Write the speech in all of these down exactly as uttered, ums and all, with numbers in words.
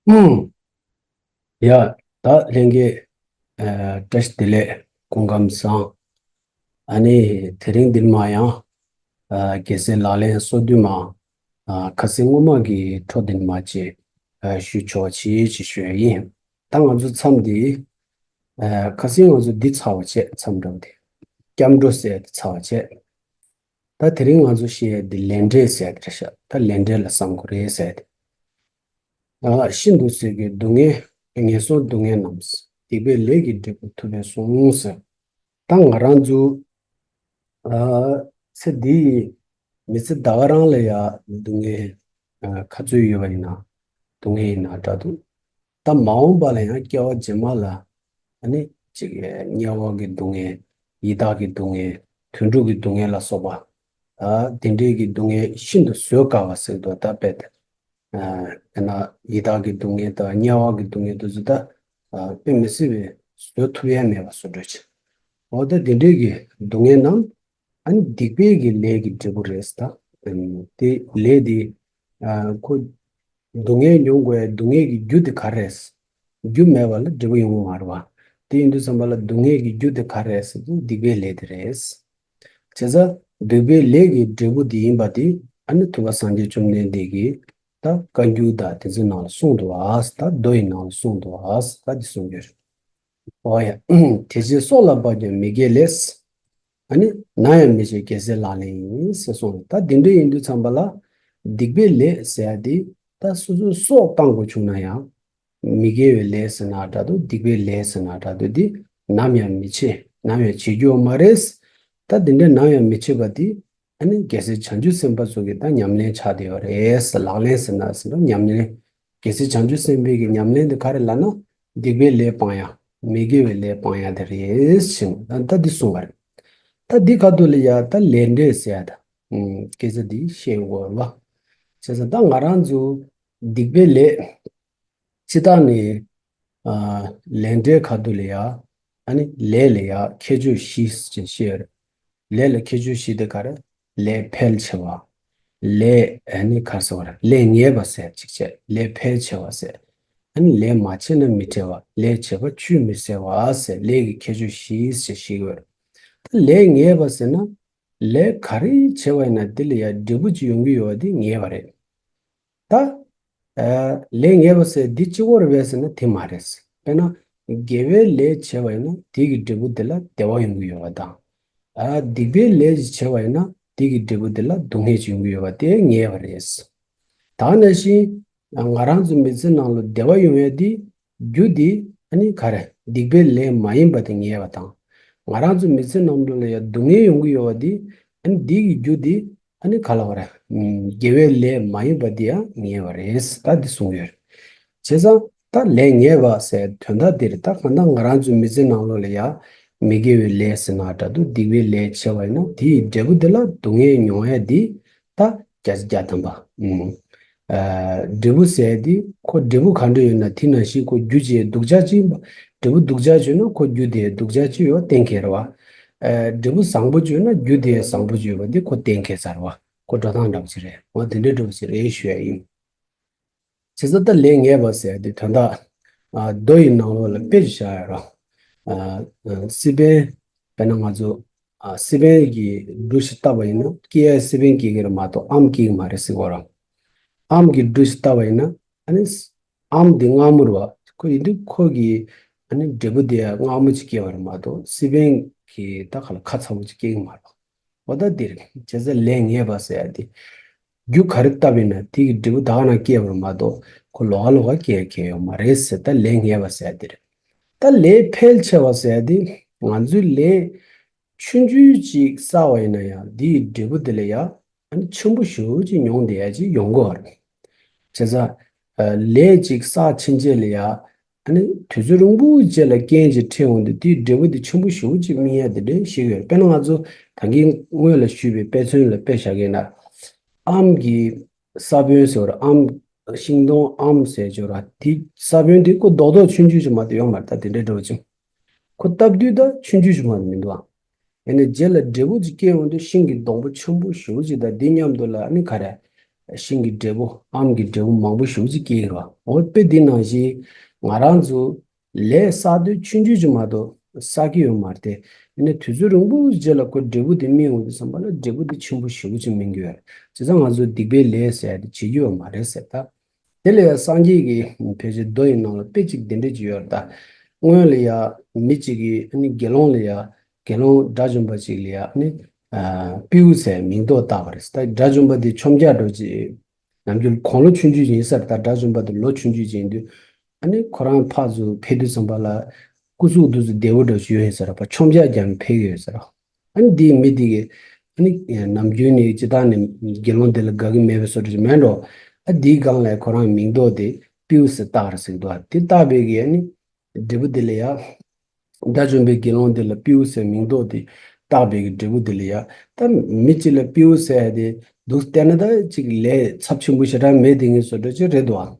ཨུམ། ཡ། ད་ལྷན་རྒྱས། ཨ། བཀྲ་ཤིས་བདེ་ལེགས། སྐུ་ཁམས་བཟང་། ཨ་ནི་དེ་རིང་འདིར་མ་ཡང་། ཨ། རྒྱལ་སྲས་ལག་ལེན་སོ་བདུན་མ། ཨ། ཁ་སང་སྔོན་མ་གི་འཕྲོ་འདིར་མ་ཅིག་ཨ། ཞུ་ཆོག་ཅིག་ཅེས་ཞུ་ཡ་ཡིན། ད་ང་ཚོ་མཚམས་འདི། ཨ། ཁ་སང་ང་ཚོ་འདི་ཚར་བ་བྱས། མཚམས་འདྲ་བོ་དེ། སྐྱབས་འགྲོ་ཟེར་དེ་ཚར་བ་བྱས། ད་དེ་རིང་ང་ཚོ་བཤད་ཡ་འདི་ལས་འབྲས་ཟེར་དེ་རེད་ཤག་ད་ལས་འབྲས་ལ་བསམ་དགོས་རེད་ཟེར་དེ། ཨ། ཤིན་ཏུ་ཟད་ཀྱི་སྡུག་བསྔལ། ངན་སོང་སྡུག་བསྔལ་རྣམས། སྡིག་པའི་ལས་ཀྱི་འབྲས་བུ་ཐུབ་པས་གསུངས་ཟེར། ད་ང་རང་ཚོ། ཨ། ཚེ་འདིའི་མི་ཚེ་ད་ག་རང་ལ་ཡ་སྡུག་བསྔལ། ཨ། ག་ཚོད་ཡོད་པ་ཡིན་ན་སྡུག་བསྔལ་ཡིན་ན་འདྲ་འདུག་ད་མ་འོངས་པ་ལ་ཡང་སྐྱེ་བ་རྗེས་མ་ལ་ཨ་ནི་ཅིག་དམྱལ་བ་གི་སྡུག་བསྔལ། ཡི་དྭགས་ཀྱི་སྡུག་བསྔལ། དུད་འགྲོ་གི་སྡུག་བསྔལ་ལ་སོགས་པ། ཨ། དེ་འདྲའི་གི་སྡུག་བསྔལ་ཤིན་ཏུ་བཟོད་དཀའ་བ་ཟེར་དུས། ད་དཔེ་དེ། ཨ། དཔེར་ན་ཡི་དྭགས་ཀྱི་སྡུག་བསྔལ་དང་དམྱལ་བ་གི་སྡུག་བསྔལ་དེ་ཚོ་ད། ཨ། དཔེ་མི་སྲིད་པའི་བཟོད་ཐུབ་ཡ་མེད་པ་བཟོ་འདྲ་ཅིག་འོ་ད་དེ་འདྲའི་གི་སྡུག་བསྔལ་རྣམས་ཨ་ནི་སྡིག་པའི་གི་ལས་ཀྱི་འབྲས་བུ་རེད་ད། ཨ། དེ་ལས་དེ། ཨ། ཁོ་སྡུག་བསྔལ་མྱོང་དགོས་ཡ་སྡུག་བསྔལ་གྱི་རྒྱུ་དེ་ག་རེ་རེད། རྒྱུ་མེད་པ་ལ་འབྲས་བུ་ཡོང་གི་མ་རེད་པ། དེ་ཡིན་དུས་ཙམ་པ་ལ་སྡུག་བསྔལ་གྱི་རྒྱུ་དེ་ག་རེ་རེད་ཟེར་དུས་སྡིག་པའི་ལས་དེ་རེད། བྱས་ཙང་སྡིག་པའི་ལས་ཀྱི་འབྲས་བུ་དེ་ཡིན་པ་དེ་ཨ་ནི་ཐུབ་པ་སངས་རྒྱས་བཅོམ་ལྡན་འདས་ཀྱིས་ད་བཀའ་འགྱུར་དང་དེ་ཚོའི་ནང་ལ་གསུངས་འདུག་ཨ། ད་མདོ་ཡི་ནང་ལ་གསུངས་འདུག་ཨ། ད་འདི་གསུངས་རྒྱུ་རེད། འོ་ཡ། དེ་བཞིན་སྲོག་ལ་བབ་ཀྱང་མི་དགེ་ལས། ཨ་ནི་ནམ་ཡང་མི་བྱེད་རྒྱལ་སྲས་ལག་ལེན་ཡིན་ཟེར་གསུངས། ད་འདི་འདྲ་ཡིན་དུས་ཙམ་པ་ལ་སྡིག་པའི་ལས་ཟེར་ཡ་དེ་ད་སོ་སོའི་སྲོག་བཏང་དགོས་བྱུང་ན་ཡང་། མི་དགེ་བའི་ལས་ཟེར་ན་འདྲ་འདུག་སྡིག་པའི་ལས་ཟེར་ན་འདྲ་འདུག་འདི་ནམ་ཡང་མི་བྱེད། ནམ་ཡང་བྱེད་རྒྱུ་ཡོད་མ་རེད། ད་འདི་འདྲ་ནམ་ཡང་མི་བྱེད་པ་འདི་ཨ་ནི་རྒྱལ་སྲས་བྱང་ཆུབ་སེམས་དཔའ་ཚོ་གི་ད་ཉམས་ལེན་ཆགས་བསྡད་ཡོད་རེད། ལག་ལེན་ཟེར་ན་ཟེར་ན་ཉམས་ལེན། རྒྱལ་སྲས་བྱང་ཆུབ་སེམས་དཔའི་གི་ཉམས་ལེན་དེ་ག་རེ་ལབ་ན། སྡིག་པའི་ལས་སྤང་ཡ། མི་དགེ་བའི་ལས་སྤང་ཡ་དེ་རེད་ཟེར་ནས་ད་ད་འདི་གསུངས་པ་རེད། ད་འདི་ཁ་ཐུག་ལ་ཡ་ད་ལས་འབྲས་ཟེར་ཡ་ད། ཨུམ། སྐད་ཆ་འདི་བཤད་དགོས་རེད་པ། བྱས་ཙང་ད་ང་རང་ཚོ་སྡིག་པའི་ལས། སྤྱིར་བཏང་ནས། ཨ། ལས་འབྲས་ཁ་ཐུག་ལ་ཡ། ཨ་ནི་ལས་ལ་ཡ་ཁྱད་ཆོས་བཞི་ཅེས་བཤད་ཡོད་རེད། ལས་ལ་ཁྱད་ཆོས་བཞི་དེ་ག་རེ། ལས་འཕེལ་ཆེ་བ། ལས་ཨ་ནི་ག་རེ་ཟེར་བ་རེད། ལས་ངན་པ་ཟེར་གཅིག་བྱས། ལས་འཕེལ་ཆེ་བ་ཟེར། ཨ་ནི་ལས་མ་བྱས་ན་མི་འཕེལ་བ། ལས་བྱས་པ་ཆུད་མི་ཟ་བ་ཟེར། ལས་ཀྱི་ཁྱད་ཆོས་བཞི་ཅེས་བཤད་ཀྱི་ཡོད་རེད། ད་ལས་ངན་པ་ཟེར་ན། ལས་ག་རེ་བྱས་པ་ཡིན་ན་དེ་ལ་ཡ་འབྲས་བུ་ཅིག་ཡོང་གི་ཡོད་པ་དེ་ངན་པ་རེད། ད། ཨ། ལས་ངན་པ་ཟེར་འདི་གཅིག་པོ་རེད་པས་ཟེར་ན་དེ་མ་རེད། དཔེར་ན། དགེ་བའི་ལས་བྱས་པ་ཡིན་ན་དེ་གི་འབྲས་བུ་དེ་ལ་བདེ་བ་ཡོང་གི་ཡོད་པ་དང་། ཨ། སྡིག་པའི་ལས་ཅིག་བྱས་པ་ཡིན་ན་དེ་གི་འབྲས་བུ་དེ་ལ་སྡུག་བསྔལ་ཅིག་ཡོང་གི་ཡོད་པ་དེ་ངན་པ་རེད། ད་ནང་བཞིན་ང་རང་ཚོ་མི་ཚེ་ནང་ལ་བདེ་བ་ཡོང་ཡ་དེ་རྒྱུ་དེ་ཨ་ནི་ག་རེ། སྡིག་པའི་ལས་མ་ཡིན་པ་དེ་ངན་པ་དང་། ང་རང་ཚོ་མི་ཚེ་ནང་ལོགས་ལ་ཡ་སྡུག་བསྔལ་ཡོང་གི་ཡོད་པ་དེ་ཨ་ནི་དེ་གི་རྒྱུ་དེ། ཨ་ནི་ག་ལབ་དགོས་རེད། ཨམ། དགེ་བའི་ལས་མ་ཡིན་པ་འདི་ཡང་ངན་པ་རེད། ད་འདི་གསུངས་ཡོད་རེད། བྱས་ཙང་ད་ལས་ངན་པ་ཟེར་དོན་དག་འདི་རེད། ད་གང་ལྟར་ང་རང་ཚོའི་མི་ཚེ་ནང་ལོགས་ལ་ཡ་མི་དགེ་བའི་ལས་ཟེར་ན་འདྲ་འདུག་སྡིག་པའི་ལས་བྱས་པ་ཡིན་ན་དེའི་འབྲས་བུ་དེ་ལ་སྡུག་བསྔལ་མྱོང་ཡ་འདི་ད་བརྒྱ་ཆ་བརྒྱ་ཐམ་པ། ཨམ། ཨ། འབྲས་བུ་ཟེར་ཡ་འདི་ཁོ་འབྲས་བུ་ག་འདྲ་ཡོད་ན་དེ་ནང་བཞིན་ཁོ་རྒྱུ་ཅིག་སྡུག་ཅག་ཅིག་ཡིན་པ། འབྲས་བུ་སྡུག་ཅག་ཅིག་ཡོད་ན་ཁོ་རྒྱུ་དེ་སྡུག་ཅག་ཅིག་ཡོད་པ་གཏན་འཁེལ་རེད་པ། ཨ། འབྲས་བུ་བཟང་པོ་ཅིག་ཡོད་ན་རྒྱུ་དེ་བཟང་པོ་ཅིག་ཡོད་པ་འདི་ཁོ་གཏན་འཁེལ་ཚར་བ། ཁོ་འགྲོ་སྟངས་འདྲ་པོ་ཅིག་རེད། འོ་དེ་འདྲའི་འདྲ་པོ་ཅིག་རེད་ཞུ་ཡ་ཡིན། བྱས་ཙང་ད་ལས་ངན་པ་ཟེར་ཡ་དེ་དོན་དག་ཨ། མདོ་ཡི་ནང་ལོགས་ལ་དཔེ་ཅིག་བཞག་ཡོད་རེད། ཨ། ཨ། སི་པན། དཔེར་ན་ང་ཚོ། ཨ། སི་པན་གྱི་འབྲུ་ཞིག་བཏབ་པ་ཡིན་ན་སྐྱེ་ཡ་སི་པན་སྐྱེ་གི་རེད་མ་གཏོགས་ཨམ་སྐྱེ་གི་མ་རེད་ཟེར་གོ་ར། ཨམ་གྱི་འབྲུ་ཞིག་བཏབ་པ་ཡིན་ན་ཨ་ནི། ཨམ་འདི་མངར་མོ་རེད་པ། ཁོ་ཡིན་དུས་ཁོ་གི་ཨ་ནི་འབྲས་བུ་དེ་ཡང་མངར་མོ་ཅིག་སྐྱེ་བ་རེད་མ་གཏོགས་སི་པན་གྱི་ད་ག་ལ་ཁ་ཚ་བོ་ཅིག་སྐྱེ་གི་མ་རེད། འོ་ད་འདིར་བྱས་ཙང་ལས་ངན་པ་ཟེར་ཡ་དེ། རྒྱུ་ག་རེ་བཏབ་ཡིན་ན་དེ་གི་འབྲས་བུ་ད་ག་ནང་སྐྱེ་བ་རེད་མ་གཏོགས་ཁོ་ལོགས་ཀ་ལོགས་ཀ་སྐྱེ་ཡ་གང་ཡང་ཡོད་མ་རེད་ཟེར། ད་ལས་ངན་པ་ཟེར་ཡ་དེ་རེད། ད་ལས་འཕེལ་ཆེ་བ་ཟེར་ཡ་དེ་ང་ཚོའི་ལས་ཆུང་ཆུང་ཅིག་བསགས་པ་ཡིན་ན་ཡང་དེའི་འབྲས་བུ་དེ་ལ་ཡང་ཨ་ནི་ཆེན་པོ་ཞེ་པོ་ཅིག་མྱོང་བསྡད་ཡ་ཅིག་ཡོང་གི་ཡོད་རེད། བྱས་ཙང་། ཨ། ལས་ཅིག་བསགས་ཕྱིན་ཆད་ལ་ཡ། ཨ་ནི་དུས་ཚོད་རིང་པོའི་རྗེས་ལ་རྐྱེན་ཅིག་འཕྲད་འོང་དུས་དེའི་འབྲས་བུ་དེ་ཆེན་པོ་ཞེ་པོ་ཅིག་སྨིན་ཡ་དེ་འདྲ་ཞིག་ཡོད་རེད། དཔེར་ན་ང་ཚོ་ད་གིན་སྔོན་ལ་ཞུས་པའི་དཔེ་མཚོན་ལ་དཔེ་བཞག་གི་ཡིན་ན། ཨམ་གྱི་ས་བོན་ཟེར་བ་རེད། ཨམ། ཤིང་སྡོང་ཨམ་ཟེར་ཅིག་ཡོད་རེད། དེའི་ས་བོན་དེ་ཁོ་རྡོག་རྡོག་ཆུང་ཆུང་ཞིག་མ་གཏོགས་ཡོད་མ་རེད། ད་དེ་འདྲའི་འདྲ་བོ་ཅིག་ཁོ་བཏབ་དུས་ད་ཆུང་ཆུང་ཞིག་མ་གཏོགས་མི་འདུག་ཨ། ཡིན་ནའི་རྗེས་ལ་འབྲས་བུ་ཅིག་སྐྱེ་འོང་དུས་ཤིང་གི་སྡོང་པོ་ཆེན་པོ་ཞེ་པོ་ཅིག་དང་དེ་མཉམ་དུ་ལ་ཨ་ནི་ག་རེ། ཤིང་གི་འབྲས་བུ་ཨམ་གྱི་འབྲས་བུ་མང་པོ་ཞེ་པོ་ཅིག་སྐྱེ་གི་རེད་བ། འོ་དཔེ་འདི་ནང་བཞིན་ང་རང་ཚོ་ལས་བསགས་དུས་ཆུང་ཆུང་ཅིག་མ་གཏོགས་བསགས་ཀྱི་ཡོད་མ་རེད་དེ། ཡིན་ནའི་དུས་ཚོད་རིང་པོ་རྗེས་ལ་ཁོ་འབྲས་བུ་དེ་སྨིན་འོང་དུས་ཙམ་པ་ལ་འབྲས་བུ་དེ་ཆེན་པོ་ཞེ་པོ་ཅིག་སྨིན་གྱི་ཡོད་རེད། བྱས་ཙང་ང་ཚོ་སྡིག་པའི་ལས་ཟེར་ཡ་དེ་བྱེད་རྒྱུ་ཡོད་མ་རེད་ཟེར་ད། དེ་ལ་ཡང་སངས་རྒྱས་ཀྱི་ཕལ་ཆེར་མདོ་ཡི་ནང་ལ་དཔེ་གཅིག་འདི་འདྲས་ཅིག་ཡོད་རེད་ད། སྔོན་ལ་ཡང་མི་གཅིག་གིས་ཨ་ནི་དགེ་སློང་ལ་ཡང་དགེ་སློང་དགྲ་བཅོམ་པ་གཅིག་ལ་ཡང་ཨ་ནི་ཨ་སྤྲེའུ་ཟེར་མིང་འདོགས་བཏགས་པ་རེད། ད་དགྲ་བཅོམ་པ་འདི་ཆོམ་རྒྱག་འདྲ་ཅིག་ནམ་རྒྱུན་དགུང་ལོ་ཆུང་ཆུང་ཡིན་ས་རེད། ད་དགྲ་བཅོམ་པ་འདི་ལོ་ཆུང་ཆུང་ཡིན་དུས་ཨ་ནི་ཁོ་རང་ཕར་ཚུར་ཕེབས་དུས་ཙམ་པ་ལ་སྐུ་གཟུགས་འདུག་སེ་བདེ་པོ་འདྲ་ཅིག་ཡོད་ཡིན་ས་རེད། ཕར་ཆོམ་རྒྱག་རྒྱག་ནས་ཕེབས་ཀྱི་ཡོད་ས་རེད། ཨ་ནི་འདིའི་མི་དེ་གིས་ཨ་ནི་ནམ་རྒྱུན་ནས་སྤྱིར་བཏང་ནས་དགེ་སློང་དེ་ལ་དགའ་གི་མེད་པའི་བཟོ་འདྲ་ཅིག་མེད་འགྲོ། ཨ་འདིའི་སྒང་ལ་ཁོ་རང་མིང་འདོགས་དེ་སྤྲེའུ་ཟེར་བཏགས་རེད་ཟེར་གི་འདུག་དེ་བཏགས་པའི་གི་ཨ་ནི་འབྲས་བུ་དེ་ལ་ཡ། དགྲ་བཅོམ་པའི་དགེ་སློང་དེ་ལ་སྤྲེའུ་ཟེར་མིང་འདོགས་དེ་བཏགས་པའི་གི་འབྲས་བུ་དེ་ལ་ཡ། ད་མི་གཅིག་ལ་སྤྲེའུ་ཟེར་ཡ་དེ་འདུག་བལྟས་ན་ད་ཅིག་ལས་ཚབས་ཆེན་པོ་ཞེ་དྲག་མེད་དེ་ངའི་བཟོ་འདྲ་ཅིག་རེད་འདུག་ཨ།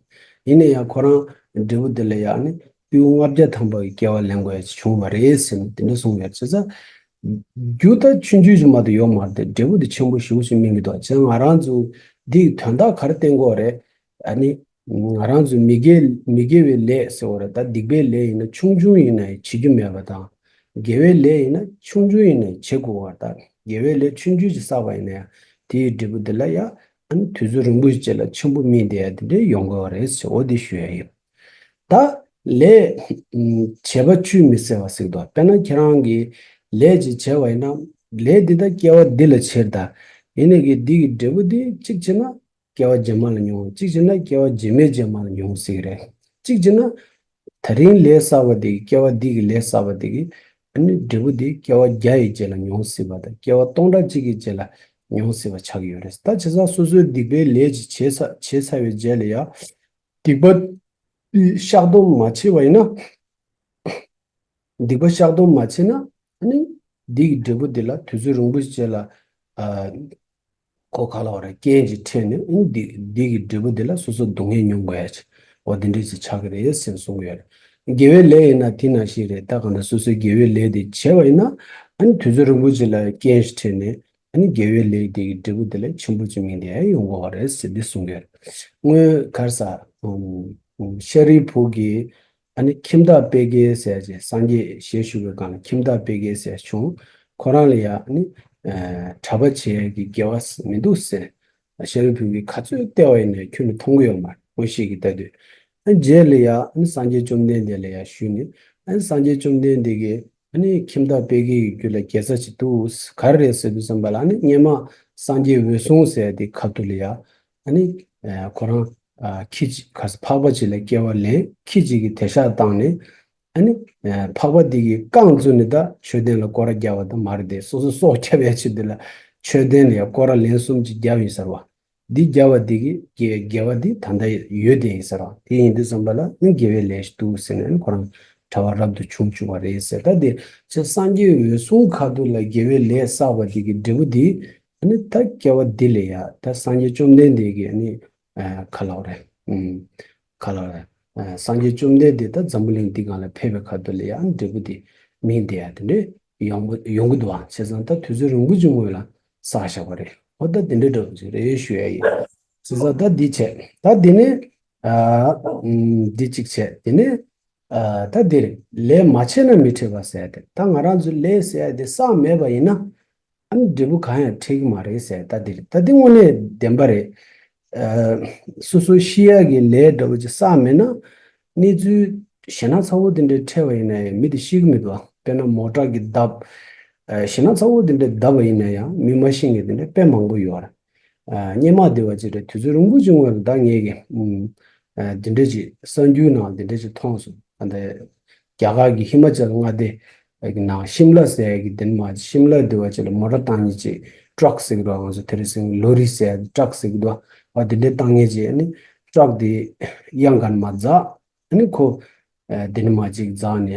ཡིན་ན་ཡང་ཁོ་རང་འབྲས་བུ་དེ་ལ་ཡ་ཨ་ནི། སྤྲེའུ་ལྔ་བརྒྱ་ཐམ་པ་གི་སྐྱེ་བ་ལེན་དགོས་ཡ་ཅིག་བྱུང་བ་རེད་ཟེར་ནས་དེ་འདྲ་གསུངས་ཡོད། བྱས་ཙང་རྒྱུ་ད་ཆུང་ཆུང་ཞིག་མ་གཏོགས་ཡོད་མ་རེད་དེ་འབྲས་བུ་དེ་ཆེན་པོ་ཞེ་པོ་ཞིག་སྨིན་གྱི་འདུག་བྱས་ཙང་ང་རང་ཚོ་འདིའི་དོན་དག་ག་རེ་བསྟན་དགོས་རེད། ཨ་ནི་ང་རང་ཚོ་མི་དགེ་མི་དགེ་བའི་ལས་ཟེར་བ་རེད། ད་སྡིག་པའི་ལས་ཡིན་ན་ཆུང་ཆུང་ཡིན་ན་ཡང་བྱེད་རྒྱུ་མེད་པ་དང་། དགེ་བའི་ལས་ཡིན་ན་ཆུང་ཆུང་ཡིན་ན་ཡང་བྱེད་དགོས་པ་དང་། དགེ་བའི་ལས་ཆུང་ཆུང་ཞིག་བསགས་པ་ཡིན་ན་ཡང་དེའི་འབྲས་བུ་དེ་ལ་ཡང་ཨ་ནི་དུས་ཚོད་རིང་པོ་ཞིག་རྗེས་ལ་ཆེན་པོ་སྨིན་བསྡད་ཡ་དེ་འདྲ་ཡོང་དགོས་པ་རེད་ཟེར། འོ་དེ་ཞུ་ཡ་ཡིན། ད་ལས་བྱས་པ་བཅུས་མི་ཟད་པ་ཟེར་གི་འདུག་དཔེར་ན་ཁྱེད་རང་གིས་ལས་ཅིག་བྱས་པ་ཡིན་ན་ལས་འདི་ད་སྐྱེ་བ་འདི་ལ་བྱེད་ད། ཡིན་ནའི་གི་འདི་གི་འབྲས་བུ་འདི་གཅིག་བྱས་ན་སྐྱེ་བ་རྗེས་མ་ལ་མྱོང་། གཅིག་བྱས་ན་སྐྱེ་བ་རྗེས་མའི་རྗེས་མ་ལ་མྱོང་ཟེར་གི་རེད། གཅིག་བྱས་ན་ད་རིང་ལས་བསགས་པ་འདི་གི་སྐྱེ་བ་འདི་གི་ལས་བསགས་པ་འདི་གི་ཨ་ནི་འབྲས་བུ་འདི་སྐྱེ་བ་བརྒྱ་ཡི་རྗེས་ལ་མྱོང་སྲིད་པ་དང་སྐྱེ་བ་སྟོང་ཕྲག་གཅིག་གི་རྗེས་ལ་མྱོང་སྲིད་པ་ཆགས་ཀྱི་ཡོད་རེད། ད་བྱས་ཙང་སོ་སོའི་སྡིག་པའི་ལས་ཅིག་བྱས་ཚར་བྱས་ཚར་བའི་རྗེས་ལ་ཡང་སྡིག་པ་བཤགས་སྡོམ་མ་བྱས་པ་ཡིན་ན། སྡིག་པ་བཤགས་སྡོམ་མ་བྱས་ན་ཨ་ནི་འདི་གི་འབྲས་བུ་འདི་ལ་དུས་ཚོད་རིང་པོ་ཞིག་རྗེས་ལ་ཨ། ཁོ་ག་ལ་བ་རེད་རྐྱེན་གྱིས་འཕྲད་ནས་ཨ་ནི་འདི་འདི་གི་འབྲས་བུ་འདི་ལ་སོ་སོ་སྡུག་བསྔལ་མྱོང་དགོས་ཡ་ཅིག་འོ་འདི་འདྲས་ཅིག་ཆགས་ཀྱི་རེད་ཟེར་གསུང་གི་ཡོད་རེད། དགེ་བའི་ལས་ཡིན་ན་དེ་ནང་བཞིན་རེད། ད་གང་ལྟར་སོ་སོའི་དགེ་བའི་ལས་དེ་བྱས་པ་ཡིན་ན་ཨ་ནི་དུས་ཚོད་རིང་པོ་ཅིག་ལ་རྐྱེན་ཞིག་འཕྲད་ནས་ཨ་ནི་དགེ་བའི་ལས་དེ་གི་འབྲས་བུ་དེ་ལ་ཆེན་པོ་ཅིག་སྨིན་བསྡད་ཡ་ཡོང་དགོས་པ་རེད་ཟེར་འདི་གསུང་གི་ཡོད་རེད། སྔོན་ག་རེ་ཟ་ཤཱ་རིའི་བུ་གིས་ཨ་ནི་ཁྱིམ་བདག་པེ་ཀེ་ཟེར་ཅིག་སངས་རྒྱས་ཞལ་བཞུགས་པའི་སྒང་ལ་ཁྱིམ་བདག་པེ་ཀེ་ཟེར་བྱུང་། ཁོ་རང་ལ་ཡང་ཨ་ནི་གྲྭ་པ་བྱེད་ཡས་ཀྱི་དགེ་བ་མི་འདུག་ཟེར། ཤཱ་རིའི་བུ་གིས་ག་ཚོད་བལྟས་པ་ཡིན་ནའི་ཁྱོན་ནས་མཐོང་གི་ཡོད་མ་རེད། དངོས་གཞི་གི་ལྟ་དུས། ཨ་རྗེས་ལ་ཡང་ཨ་ནི་སངས་རྒྱས་བཅོམ་ལྡན་འདས་ལ་ཡང་ཞུས་ནས་ཨ་ནི་སངས་རྒྱས་བཅོམ་ལྡན་འདས་ཀྱིས་ཨ་ནི་ཁྱིམ་བདག་པེ་ཀེ་ཡི་རྒྱུད་ལ་དགེ་རྩ་ཅིག་འདུག་ག་རེ་རེད་ཟེར་དུས་ཙམ་པ་ལ་ཨ་ནི་སྔོན་མ་སངས་རྒྱས་འོད་སྲུང་ཟེར་དེ་ཁ་ཐུག་ལ་ཡང་ཨ་ནི་ཁོ་རང་ཁྱི་གཅིག་ག་ས་ཕག་པ་གཅིག་ལ་སྐྱེ་བ་ལེན། ཁྱི་གཅིག་གིས་དེད་ཤག་བཏང་ནས་ཨ་ནི་ཕག་པ་འདི་གིས་རྐང་བཙུགས་ནས་ད་མཆོད་རྟེན་ལ་སྐོར་ར་རྒྱག་པ་དང་མ་རེད་དེ་སོ་སོ་སྲོག་སྐྱོབ་པའི་ཆེད་དུ་ལ་མཆོད་རྟེན་ལ་ཡང་སྐོར་ར་ལན་གསུམ་གཅིག་བརྒྱབ་ཡིན་ཟེར་བ། འདི་བརྒྱབ་པ་འདི་གི་དགེ་དགེ་བ་འདི་ད་ལྟ་ཡོད་དེ་ཡིན་ཟེར་བ་དེ་ཡིན་དུས་ཙམ་པ་ལ་ནི་དགེ་བའི་ལས་ཤིག་འདུག་ཟེར་ནས་ཁོ་རང་གྲྭ་པ་རབ་ཏུ་བྱུང་བཅུག་པ་རེད་ཟེར། ད་དེ་ཚེ་སངས་རྒྱས་འོད་སྲུང་ཁ་ཐུག་ལ་དགེ་བའི་ལས་བསགས་པ་འདི་གི་འབྲས་བུ་འདི་ཨ་ནི་ད་སྐྱེ་བ་འདི་ལ་ཡ་ད་སངས་རྒྱས་བཅོམ་ལྡན་འདས་ཀྱི་ཨ་ནི་ཁ་ལོ་རེད། ཁ་ལོ་རེད། སངས་རྒྱས་བཅོམ་ལྡན་འདས་ད་འཛམ་བུ་གླིང་འདི་སྒང་ལ་ཕེབས་པའི་ཁ་ཐུག་ལ་ཡ་འབྲས་བུ་འདི་སྨིན་བསྡད་ཡ་དེ་འདྲའི་ཡོང་གི་ཡོང་གི་འདུག་བ། བྱས་ཙང་ད་དུས་ཚོད་རིང་པོ་ཅིག་སྔོན་ལ་བསགས་བཞག་པ་རེད། འོ་ད་དེ་འདྲའི་འདྲ་བོ་ཅིག་རེད་ཞུ་ཡ་ཡིན། བྱས་ཙང་ད་འདི་བྱས་ད་འདི་ནས་ཨ་འདི་གཅིག་བྱས་དེ་ནས་ཨ་ད་འདིར་ལས་མ་བྱས་ན་མི་འཕྲད་པ་ཟེར་ཡ་དེ་ད་ང་རང་ཚོ་ལས་ཟེར་ཡ་དེ་བསགས་མེད་པ་ཡིན་ན། ཨ་ནི་འབྲས་བུ་གང་ཡང་འཕྲད་ཀྱི་མ་རེད་ཟེར་ད་འདི་རེད། ད་འདི་དངོས་གནས་བདེན་པ་རེད། ཨ་སོ་སོ་ཤི་ཡག་གི་ལས་འདྲ་བོ་ཅིག་བསགས་མེད་ན་གནས་ཚུལ་ཞེ་ན་ཚ་བོ་དེ་འདྲ་འཕྲད་པ་ཡིན་ན་ཡང་མི་དེ་ཤི་གི་མི་འདུག་དཔེར་ན་མོ་ཊ་གི་བརྡབ། ཨ་ཞེ་ན་ཚ་བོ་དེ་འདྲ་བརྡབ་པ་ཡིན་ན་ཡང་མི་མ་ཤི་མཁན་དེ་འདྲ་དཔེ་མང་པོ་ཡོད་རེད། ཨ་སྔོན་མ་དེ་བ་ཅིག་རེད། དུས་ཚོད་རིང་པོ་ཅིག་སྔོན་ལ་ད་ངས་ཀྱི་ཨ་དེ་འདྲ་ཅིག་གསར་འགྱུར་ནང་དེ་འདྲ་ཅིག་མཐོང་སོང་། ཨ་འདི་རྒྱ་གར་གྱི་ཧི་མ་ཅལ་མངའ་སྡེ་གི་ནང་ཤིམ་ལ་ཟེར་ཡ་གི་དེ་ནས་མར་ཤིམ་ལ་དེ་བ་ཅིག་ལ་མོ་ཊ་བཏང་མཁན་ཅིག་ཊྲག་ཟེར་གི་འདུག་ང་ཚོ་དེ་རིང་སང་ལོ་རི་ཟེར་ཡ་ཊྲག་ཟེར་གི་འདུག་ཨ་དེ་འདྲ་བཏང་མཁན་ཅིག་ཨ་ནི་ཊྲག་དེ་གཡང་ག་ནས་མར་འཛེགས། ཨ་ནི་ཁོ་ཨ་དེ་ནས་མར་ཅིག་འཛེགས་ནས་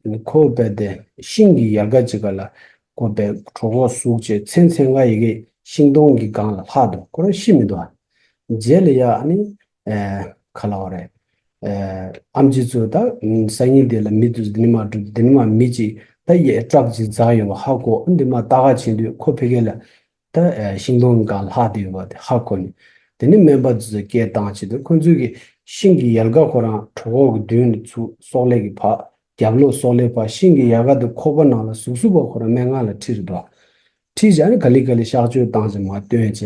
ཨ་ནི་ཁོ་དཔེ་དེ་ཤིང་གི་ཡལ་ག་ཅིག་ག་ལ་ཁོ་དཔེ་གྲོད་ཁོག་ཟུག་བྱས་ཚན་ཚན་ག་ཡི་གེ་ཤིང་སྡོང་གི་སྒང་ལ་ལྷག་འདུག་ཁོ་རང་ཤི་མི་འདུག་ཨ། རྗེས་ལ་ཡ་ཨ་ནི་ཨ་ག་ལབ་དགོས་རེད། ཨ་ཨེམ་ཆི་ཚོ་ད་སང་ཉིན་དེ་ལ་མི་དེ་ཚོ་དེ་ནས་མར་འགྲོ་དུས་དེ་ནས་མར་མི་ཅིག་ད་ཡ་ཊྲག་ཅིག་འཛེགས་ཡོད་པ་ཧ་གོ་ཨ་འདི་མར་ལྟ་ག་ཕྱིན་དུས་ཁོ་ཕ་གི་ལ་ད་ཨ་ཤིང་སྡོང་གི་སྒང་ལྷག་བསྡད་ཡོད་པ་དེ་ཧ་གོ་ནས་ དེ་ནས་སྨན་པ་ཚོས་སྐད་བཏང་བྱས་ཏེ་ཁོ་ཚོས་ཀྱི་ཤིང་གི་ཡལ་ག་ཁོ་རང་གྲོད་ཁོག་གི་མདུན་ནས་ཚུར་སོག་ལེ་གི་བར། རྒྱབ་ལོགས་སོག་ལེ་བར་ཤིང་གི་ཡལ་ག་དེ་ཁོག་པ་ནང་ལ་ཟུག་ཟུག་པ་ཁོ་རང་སྨན་ཁང་ལ་ཁྲིད་རེད་དོ། ཁྲིད་བྱས་ནས་ག་ལེ་ག་ལེ་གཤག་བཅོས་བཏང་བྱས་མར་བཏོན་བྱས་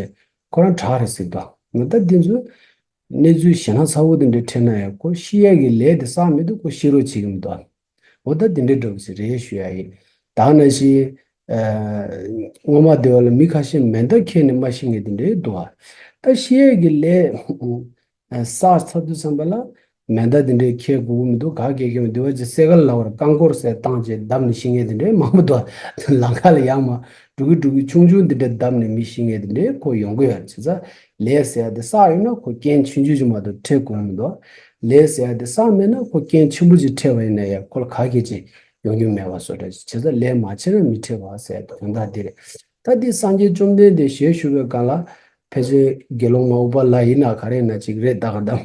ཁོ་རང་དྲག་རེད་ཟེར་དོ། ད་འདི་ཚོ་གནས་ཚུལ་ཞེ་ན་ཚ་བོ་དེ་འདྲ་འཕྲད་ན་ཡང་ཁོ་ཤི་ཡས་ཀྱི་ལས་དེ་བསགས་མི་འདུག་ཁོ་ཤི་རོགས་བྱེད་ཀྱི་མི་འདུག་འོ་ད་དེ་འདྲའི་འདྲ་བོ་ཞིག་རེད་ཞུ་ཡ་ཡིན། ད་ནང་བཞིན། ཨ། སྔོན་མ་དེ་བ་ལ་མི་ཁ་ཤས་མེ་མདའ་འཁྱེར་ནས་མར་ཤི་མཁན་དེ་འདྲའི་འདུག་ཨ། ད་ཤི་ཡས་ཀྱི་ལས་བསགས་ཚར་དུས་ཙམ་པ་ལ་མེ་མདའ་དེ་འདྲའི་འཁྱེར་དགོས་ཀྱི་མི་འདུག་ག་གེ་གེ་མི་འདུག་བ་ཅིག་སེ་གལ་ལ་བར་རྐང་འཁོར་ཟས་བཏང་བྱས་བརྡབས་ནས་ཤི་མཁན་དེ་འདྲའི་མང་པོ་འདུག་ཨ། ལམ་ཁ་ལ་ཡར་མར་འགྲོ་གི་འགྲོ་གི་ཆུང་ཆུང་དེ་འདྲ་བརྡབས་ནས་མི་ཤི་མཁན་དེ་འདྲའི་ཁོ་ཡོང་གི་ཡོད་རེད། བྱས་ཙང་ལས་ཟེར་ཡ་དེ་བསགས་ཡོད་ན་ཁོ་རྐྱེན་ཆུང་ཆུང་ཅིག་མ་གཏོགས་འཕྲད་དགོས་ཀྱི་མི་འདུག་ལས་ཟེར་ཡ་དེ་བསགས་མེད་ན་ཁོ་རྐྱེན་ཆེན་པོ་ཅིག་འཕྲད་པ་ཡིན་ན་ཡང་ཁོ་ལ་ག་གེ་ཅིག་ཡོང་རྒྱུ་མེད་པ་བཟོ་འདྲ་ཞིག་བྱས་ཙང་ལས་མ་བྱས་ན་མི་འཕྲད་པ་ཟེར་དོན་དག་འདི་རེད། ད་འདི་སངས་རྒྱས་བཅོམ་ལྡན་འདས་ཞལ་བཞུགས་པའི་སྒང་ལ་ཕལ་ཆེར་དགེ་སློང་མ་ཨུ་པ་ལ་ཡིན་ན་ག་རེ་ཡིན་ན་ཅིག་རེད་ད་ག་ད།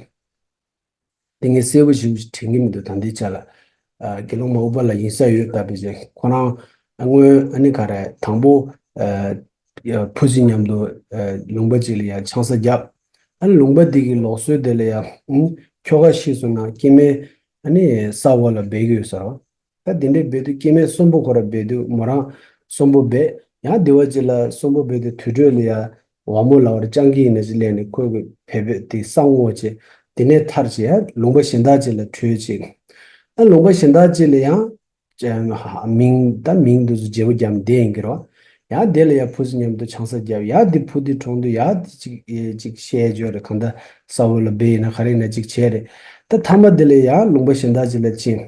འདི་ངས་གསལ་པོ་ཞིག་དྲན་གྱི་མི་འདུག་ད་འདི་ཆ་ལ། ཨ། དགེ་སློང་མ་ཨུ་པ་ལ་ཡིན་ས་ཡོད་ད་ཕལ་ཆེར་ཁོ་རང་སྔོན་ཨ་ནི་ག་རེ་དང་པོ། ཨ། ཕུ་སི་མཉམ་དུ། ཨ། ལུང་པ་ཅིག་ལ་ཡང་ཆང་ས་བརྒྱབ། ཨ་ནི་ལུང་པ་འདི་གི་ལུགས་སྲོལ་དེ་ལ་ཡང་། ཨ། ཁྱོ་ག་ཤི་སོང་ན་སྐྱེ་དམན་ཨ་ནི་ས་འོག་ལ་སྦས་ཀྱི་ཡོད་ས་རེད། ད་དེ་འདྲའི་སྦས་དུས་སྐྱེ་དམན་གསོན་པོ་ཁོ་ར་སྦས་དུས་མོ་རང་གསོན་པོ་སྦས། ཡང་སྡེ་བ་ཅིག་ལ་གསོན་པོ་སྦས་དུས་དུར་ཁྲོད་ལ་ཡ་ཝ་མོ་ལ་བར་སྤྱང་ཀི་ཡིན་ན་ཅིག་སླེབས་ནས་ཁོས་གི་བེ་བེ་དེ་ས་བརྔོས་བྱས། དེ་ནས་ཐར་བྱས་ཡ་ལུང་པ་གཞན་དག་ཅིག་ལ་བྲོས་བྱས། ཨ་ལུང་པ་གཞན་དག་ཅིག་ལ་ཡང་། ཅེ། མིང་ད་མིང་འདི་ཚོ་བརྗེ་པོ་བརྒྱབ་ནས་བསྡད་ཡིན་གྱི་རོ། ཡང་དེ་ལ་ཡ་ཕུ་སི་མཉམ་དུ་ཆང་ས་བརྒྱབ། ཡ་དེ་ཕུ་དེ་གྲོངས་དུས་ཡ་དེ་ཅིག་ཨེ་ཅིག་བཤད་བརྗོད་རེད། གང་ལྟར་ས་འོག་ལ་སྦས་ཡིན་ན་ག་རེ་ཡིན་ན་ཅིག་བྱས་རེད། ད་མཐའ་མ་དེ་ལ་ཡ་ལུང་པ་གཞན་དག་ཅིག་ལ་ཕྱིན།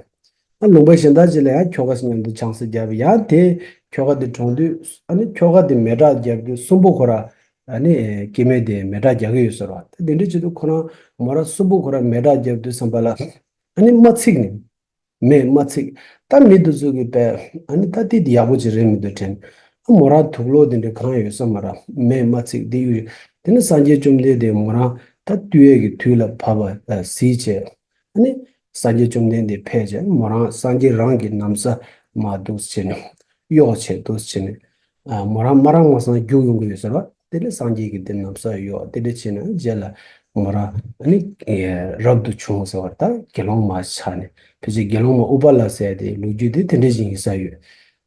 ཨ་ལུང་པ་གཞན་དག་ཅིག་ལ་ཡང་ཁྱོ་ག་མཉམ་དུ་ཆང་ས་བརྒྱབ། ཡང་དེ་ཁྱོ་ག་དེ་གྲོངས་དུས་ཨ་ནི་ཁྱོ་ག་དེ་མེ་སྲེག་བརྒྱབ་དུས་གསོན་པོ་ཁོ་ར་ཨ་ནི་སྐྱེ་དམན་དེ་མེ་སྲེག་རྒྱག་གི་ཡོད་ཟེར་བ། ད་དེ་འདྲ་བྱེད་དུས་ཁོ་རང་མོ་ར་གསོན་པོ་ཁོ་ར་མེ་སྲེག་བརྒྱབ་དུས་ཙམ་པ་ལ་ཨ་ནི་མ་ཚིག་ནས་མེས་མ་ཚིག་ད་མི་དེ་ཚོ་གི་པས་ཨ་ནི་ད་དེ་དེ་ཡག་པོ་ཅིག་རེད་མི་འདུག་དྲན། ཨ་མོ་རང་དུག་ལོག་དེ་འདྲ་གང་ཡོད་ས་མ་ར་མེས་མ་ཚིག་དེ་ཡོད། དེ་ནི་སངས་རྒྱས་བཅོམ་ལྡན་འདས་མོ་རང་ད་བཏུལ་ཡས་ཀྱི་དུས་ལ་བབ་པ་གཟིགས་བྱས། ཨ་ནི་སངས་རྒྱས་བཅོམ་ལྡན་འདས་ཕེབས་བྱས་མོ་རང་སངས་རྒྱས་རང་གི་ན་བཟའ་མར་འདུག་སེ་བྱས་ནས་གཡོགས་བྱས་འདུག་སེ་བྱས་ནས། ཨ་མོ་རང་མ་རང་མ་སངས་རྒྱུག་ཡོང་གི་ཡོད་ཟེར་བ། དེ་ནས་སངས་རྒྱས་ཀྱིས་དེ་ན་བཟའ་གཡོགས་དེ་འདྲ་བྱས་ནས་རྗེས་ལ་མོ་རང་ཨ་ནི་རབ་ཏུ་བྱུང་ཟེར་བ། ད་དགེ་སློང་མ་ཆགས་ནས་ཕལ་ཆེར་དགེ་སློང་མ་ཨུ་པ་ལ་ཟེར་དེ་ལོ་རྒྱུས་དེ་དེ་འདྲ་ཞིག་ཡིན་ས་ཡོད།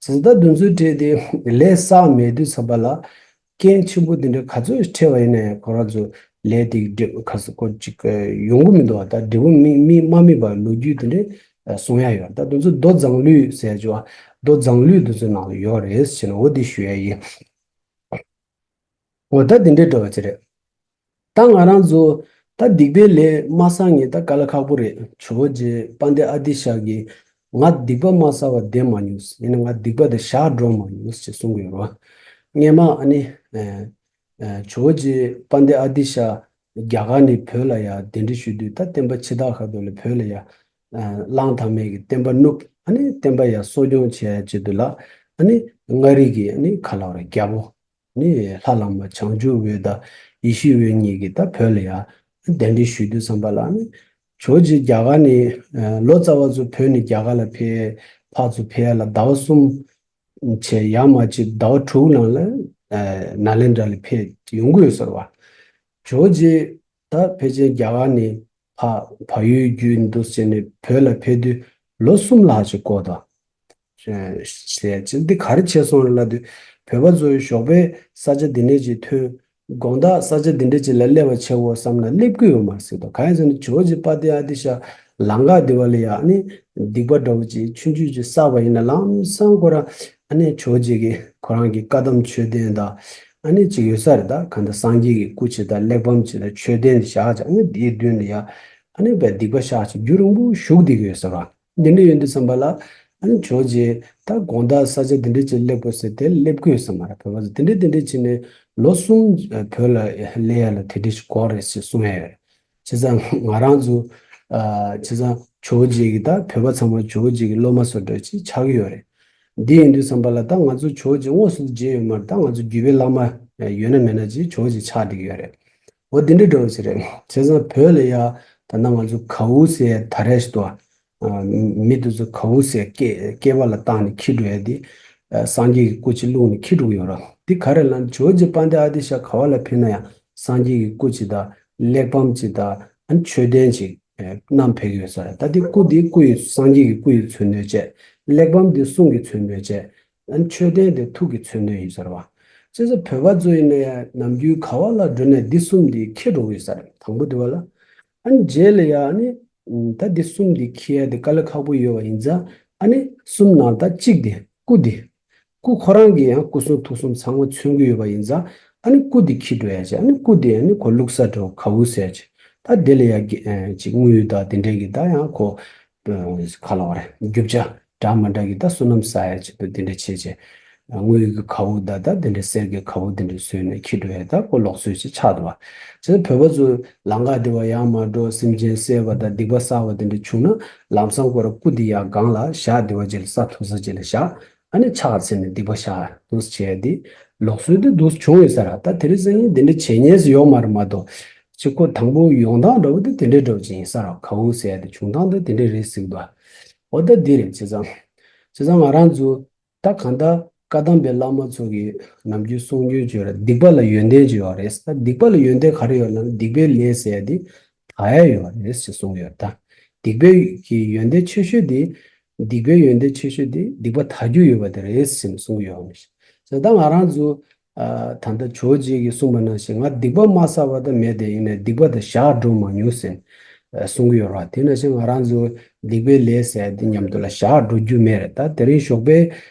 ཟེར་ད་དེ་ཚོའི་གྲས་དེ་ལས་བསགས་མེད་དུས་ཙམ་པ་ལ། རྐྱེན་ཆེན་པོ་དེ་འདྲ་ག་ཚོད་འཕྲད་པ་ཡིན་ན་ཡང་ཁོ་རང་ཚོ་ལས་དེ་འགྲིག་ག་ས་ཁོ་ཅིག་ཡོང་གི་མི་འདུག་ད་འབྲས་བུ་མི་མི་མ་སྨིན་པ་ལོ་རྒྱུས་དེ་འདྲ་གསུང་ཡ་ཡོད། ད་དེ་ཚོ་མདོ་མཛངས་བླུན་ཟེར་ཅོ། མདོ་མཛངས་བླུན་དེ་ཚོའི་ནང་ལ་ཡོད་རེད་ཟེར་ནས་འོ་དེ་ཞུ་ཡ་ཡིན། འོ་ད་དེ་འདྲའི་འདྲ་བ་ཅིག་རེད། ད་ང་རང་ཚོ་ད་སྡིག་པའི་ལས་མ་བསགས་ངེས་ད་དཀའ་ལས་ཁག་པོ་རེད། ཇོ་བོ་རྗེ་དཔལ་ལྡན་ཨ་ཏི་ཤ་གིས་ང་སྡིག་པ་མ་བསགས་པ་བསྡད་མ་མྱོང་། ཡིན་ན་ང་སྡིག་པ་དེ་བཞག་འགྲོ་མ་མྱོང་ཞེས་གསུང་གི་ཡོད་རེད། སྔས་མ་ཨ་ནི། ཨ། ཨ། ཇོ་བོ་རྗེ་དཔལ་ལྡན་ཨ་ཏི་ཤ་རྒྱ་གར་ནས་བོད་ལ་ཡ་གདན་འདྲེན་ཞུ་དུས་ད་བསྟན་པ་ཕྱི་དར་ཁ་ཐོག་ལ་བོད་ལ་ཡ། ཨ། གླང་དར་མས་ཀྱི་བསྟན་པ་བསྣུབས། ཨ་ནི་བསྟན་པ་ཡ་གསོ་སྐྱོང་བྱས་ཡ་ཆེད་དུ་ལ། ཨ་ནི་མངའ་རིས་ཀྱི་ཨ་ནི་ག་ལབ་རེད། རྒྱལ་པོ། ནི་ལྷ་བླ་མ་བྱང་ཆུབ་འོད་དང་ཡེ་ཤེས་འོད་གཉིས་ཀྱིས་ད་བོད་ལ་ཡ་གདན་འདྲེན་ཞུ་དུས་ཙམ་པ་ལ་ནི། ཇོ་བོ་རྗེ་རྒྱ་གར་ནས། ཨ། ལོ་ཙཱ་བ་ཚོ་བོད་ནས་རྒྱ་གར་ལ་ཕེབས། ཕར་ཚུར་ཕེབས་ཡ་ལ་ཟླ་བ་གསུམ་བྱས། ཡར་མར་བྱས་ཟླ་བ་དྲུག་ནང་ལ། ཨ། ནཱ་ལེནྡྲ་ལ་ཕེབས་ཡོང་གི་ཡོད་ཟེར་བ། ཇོ་བོ་རྗེ་ད་ཕལ་ཆེར་རྒྱ་གར་ནས་ཕར་བལ་ཡུལ་བརྒྱུད་འདུག་སེ་བྱས་ནས་བོད་ལ་ཕེབས་དུས་ལོ་གསུམ་ལྷག་ཅིག་འགོར་འདུག་ཟེར་ཅིག་འདི་ག་རེ་བྱས་སོང་རེད་ལབ་དུས། བོད་པ་ཚོ་ཞོགས་པའི་ས་ཆ་འདི་ནས་ཅིག་ཐོན། དགོང་དག་ས་ཆ་འདི་འདྲ་ཅིག་ལ་སླེབས་པ་བྱེད་དགོས་བསམ་ན་སླེབས་ཀྱི་ཡོད་མ་རེད་ཟེར་འདུག་གང་ཡིན་ཟེར་ན་ཇོ་བོ་རྗེ་དཔལ་ལྡན་ཨ་ཏི་ཤ་ལམ་ཁ་འདི་བ་ལ་ཡ་ཨ་ནི་སྡིག་པ་འདྲ་བོ་ཅིག་ཆུང་ཆུང་ཅིག་བསགས་པ་ཡིན་ན་ལམ་སང་ཁོ་རང་ཨ་ནི་ཇོ་བོ་རྗེ་གིས་ཁོ་རང་གི་བཀའ་གདམས་མཆོད་རྟེན་དང་ཨ་ནི་ཅིག་ཡོད་ས་རེད། ད་གང་ལྟར་སངས་རྒྱས་ཀྱི་སྐུ་ཅིག་དང་གླེགས་བམ་ཅིག་དང་མཆོད་རྟེན་བཞག་ཅིག་ཨ་ནི་འདིའི་མདུན་ལ་ཡ་ཨ་ནི་བས་སྡིག་པ་བཤགས་ཅིག་རྒྱུན་རིང་པོ་བཞུགས་བསྡད་ཀྱི་ཡོད་ས་རེད། འདི་འདྲ་ཡོད་དུས་ཙམ་པ་ལ་ཨ་ནི་ཇོ་བོ་རྗེ་ད་དགོང་དག་ས་ཆ་འདི་འདྲ་ཅིག་སླེབས་དགོས་ཟེར་དེ་སླེབས་དགོས་ས་མ་རེད། བོད་པ་ཚོ་དེ་འདྲ་དེ་འདྲ་བྱས་ནས་ལོ་གསུམ་བོད་ལ་སླེབས་ཡ་ལ་དེ་འདྲ་ཞིག་འགོར་རེད་ཅེས་གསུང་ཡ་ཡོད་རེད། བྱས་ཙང་ང་རང་ཚོ་ཨ། བྱས་ཙང་ཇོ་བོ་རྗེ་གི་ད་བོད་པ་ཚང་མ་ཇོ་བོ་རྗེ་གི་སློབ་མ་བཟོ་འདྲ་ཅིག་ཆགས་ཀྱི་ཡོད་རེད། འདི་ཡིན་དུས་ཙམ་པ་ལ་ད་ང་ཚོ་ཇོ་བོ་རྗེ་དངོས་སུ་མཇལ་ཡོད་མ་རེད། ད་ང་ཚོ་བརྒྱུད་པའི་བླ་མ་ཡོད་ན་མེད་ན་ཅིག་ཇོ་བོ་རྗེ་ཆགས་བསྡད་ཀྱི་ཡོད་རེད། འོ་འདི་འདྲ་འདྲ་བོ་ཞིག་རེད། བྱས་ཙང་བོད་ལ་ཡ་ད་ལྟ་ང་ཚོ་གའུ་ཟེར་ད་རེས་ཤི་ཏོ། ཨ། མི་དེ་ཚོ་གའུ་ཟེར་སྐེ་སྐེད་པ་ལ་བཏགས་ནས་འཁྱེར་འགྲོ་ཡ་དེ། ཨ། སངས་རྒྱས་ཀྱི་སྐུ་ཅིག་བླུགས་ནས་འཁྱེར་འགྲོ་གི་ཡོད་རེད། འདི་ག་རེ་ལབ་ན་ཇོ་བོ་རྗེ་དཔལ་ལྡན་ཨ་ཏི་ཤ་ག་བ་ལ་ཕེབས་ན་ཡང་ སངས་རྒྱས་ཀྱི་སྐུ་ཅིག་དང་། གླེགས་བམ་ཅིག་དང་། ཨ་ནི་མཆོད་རྟེན་ཅིག་ཨེ་བསྣམས་ཕེབས་ཀྱི་ཡོད་ས་རེད། ད་དེ་སྐུ་དེ་སྐུ་ཡི་སངས་རྒྱས་ཀྱི་སྐུ་ཡི་མཚོན་དོན་བྱས། གླེགས་བམ་དེ་གསུང་གི་མཚོན་དོན་བྱས། ཨ་ནི་མཆོད་རྟེན་དེ་ཐུགས་ཀྱི་མཚོན་དོན་ཡིན་ས་རེད་བ། བྱས་ཙང་བོད་པ་ཚོ་ཡིན་ན་ཡང་ནམ་རྒྱུན་ག་བ་ལ་འགྲོ་ནའི་འདི་གསུམ་དེ་འཁྱེར་འགྲོ་གི་ཡོད་ས་རེད། དང་པོ་དེ་བ་ལ། ཨ་ནི་རྗེས་ལ་ཡང་ཨ་ནི་ད་འདི་གསུམ་དེ་འཁྱེར་ཡ་དེ་དཀའ་ལས་ཁག་པོ་ཡོད་པ་ཡིན་ཙང་། ཨ་ནི་གསུམ་ནང་ད་གཅིག་དེ་སྐུ་དེ། སྐུ་ཁོ་རང་གིས་ཡང་སྐུ་གསུང་ཐུགས་གསུམ་ཚང་མ་མཚོན་གྱི་ཡོད་པ་ཡིན་ཙང་། ཨ་ནི་སྐུ་དེ་འཁྱེར་འགྲོ་ཡ་བྱས། ཨ་ནི་སྐུ་དེ་ཨ་ནི་ཁོ་བླུགས་ས་འགྲོ་གའུ་ཟེར་བྱས། ད་དེ་ལ་ཡ་གི་ཨེ་ཅིག་དངུལ་དང་དེ་འདྲས་ཀྱི་ད་ཡང་ཁོ་ཨེ་ག་ལབ་དགོས་རེད། རྒྱུ་ཆ་འདྲ་མི་འདྲ་གི་ད་བསོད་ནམས་བསགས་ཡ་ཆེད་དུ་དེ་འདྲས་བྱས་བྱས། དངུལ་གྱི་གའུ་དང་ད་དེ་འདྲས་གསེར་གྱི་གའུ་དེ་འདྲས་བཟོས་ནས་འཁྱེར་འགྲོ་ཡ་ད་ཁོ་ལུགས་སྲོལ་ཞིག་ཆགས་འདུག་བ། བྱས་ཙང་བོད་པ་ཚོ་ལམ་ཁ་བདེ་བ་ཡར་མར་འགྲོ། སེམས་ཅན་བསད་པ་དང་སྡིག་པ་བསགས་པ་དེ་འདྲས་བྱུང་ན། ལམ་སང་ཁོ་རང་སྐུ་དེ་ཡར་སྒང་ལ་བཞག། བདེ་བ་ཅན་ལ་ས་མཐོ་ས་ཅིག་ལ་བཞག། ཨ་ནི་ཕྱག་འཚལ་ནས་སྡིག་པ་བཤགས་འདུག་སེ་བྱས་ཏེ་ལུགས་སྲོལ་དེ་འདུག་སེ་བྱུང་ཡོད་ས་རེད། ད་དེ་རིང་སང་ཉིན་དེ་འདྲ་བྱེད་མཁན་ཞིག་ཡོད་མ་རེད་མ་གཏོགས། ཅིག་ཁོ་དང་པོ་ཡོང་སྟངས་འདྲ་བོ་དེ་དེ་འདྲའི་འདྲ་བོ་ཅིག་ཡིན་ས་རེད། གའུ་ཟེར་ཡ་དེ་བྱུང་སྟངས་དེ་དེ་འདྲ་རེད་ཟེར་གྱི་འདུག་འོ་ད་འདི་རེད། བྱས་ཙང་། བྱས་ཙང་ང་རང་ཚོ་ད་གང་ལྟར་བཀའ་གདམས་པའི་བླ་མ་ཚོ་གིས་ནམ་རྒྱུན་གསུང་རྒྱུན་བརྗོད་ར། སྡིག་པ་ལ་ཡོན་ཏན་ཅིག་ཡོད་རེད། ད་སྡིག་པ་ལ་ཡོན་ཏན་ག་རེ་ཡོད་ལབ་ན། སྡིག་པའི་ལས་ཟེར་ཡ་དེ་དག་ཡ་ཡོད་རེད་ཅེས་གསུངས་ཡོད། ད་སྡིག་པའི་གི་ཡོན་ཏན་ཆེ་ཤོས་དེ། སྡིག་པའི་ཡོན་ཏན་ཆེ་ཤོས་དེ་སྡིག་པ་དག་རྒྱུ་ཡོད་པ་དེ་རེད་ཟེར་ནས་གསུང་གི་ཡོད་རེད། ད་ལྟ་ང་རང་ཚོ་ཨ་ད་ལྟ་ཇོ་བོ་རྗེ་གིས་གསུངས་པ་ནང་བཞིན། ང་སྡིག་པ་མ་བསགས་པ་ད་མེད་དེ། ཡིན་ནའི་སྡིག་པ་དེ་བཤགས་འགྲོ་མ་མྱོང་ཟེར་ནས་གསུང་གི་ཡོད་རེད། དེ་ནང་བཞིན་ང་རང་ཚོ་སྡིག་པའི་ལས་ཟེར་དེ་མཉམ་དུ་ལ་བཤགས་འགྲོ་རྒྱུ་མེད་རེད། ད་དེ་རིང་ཞོགས་པའི་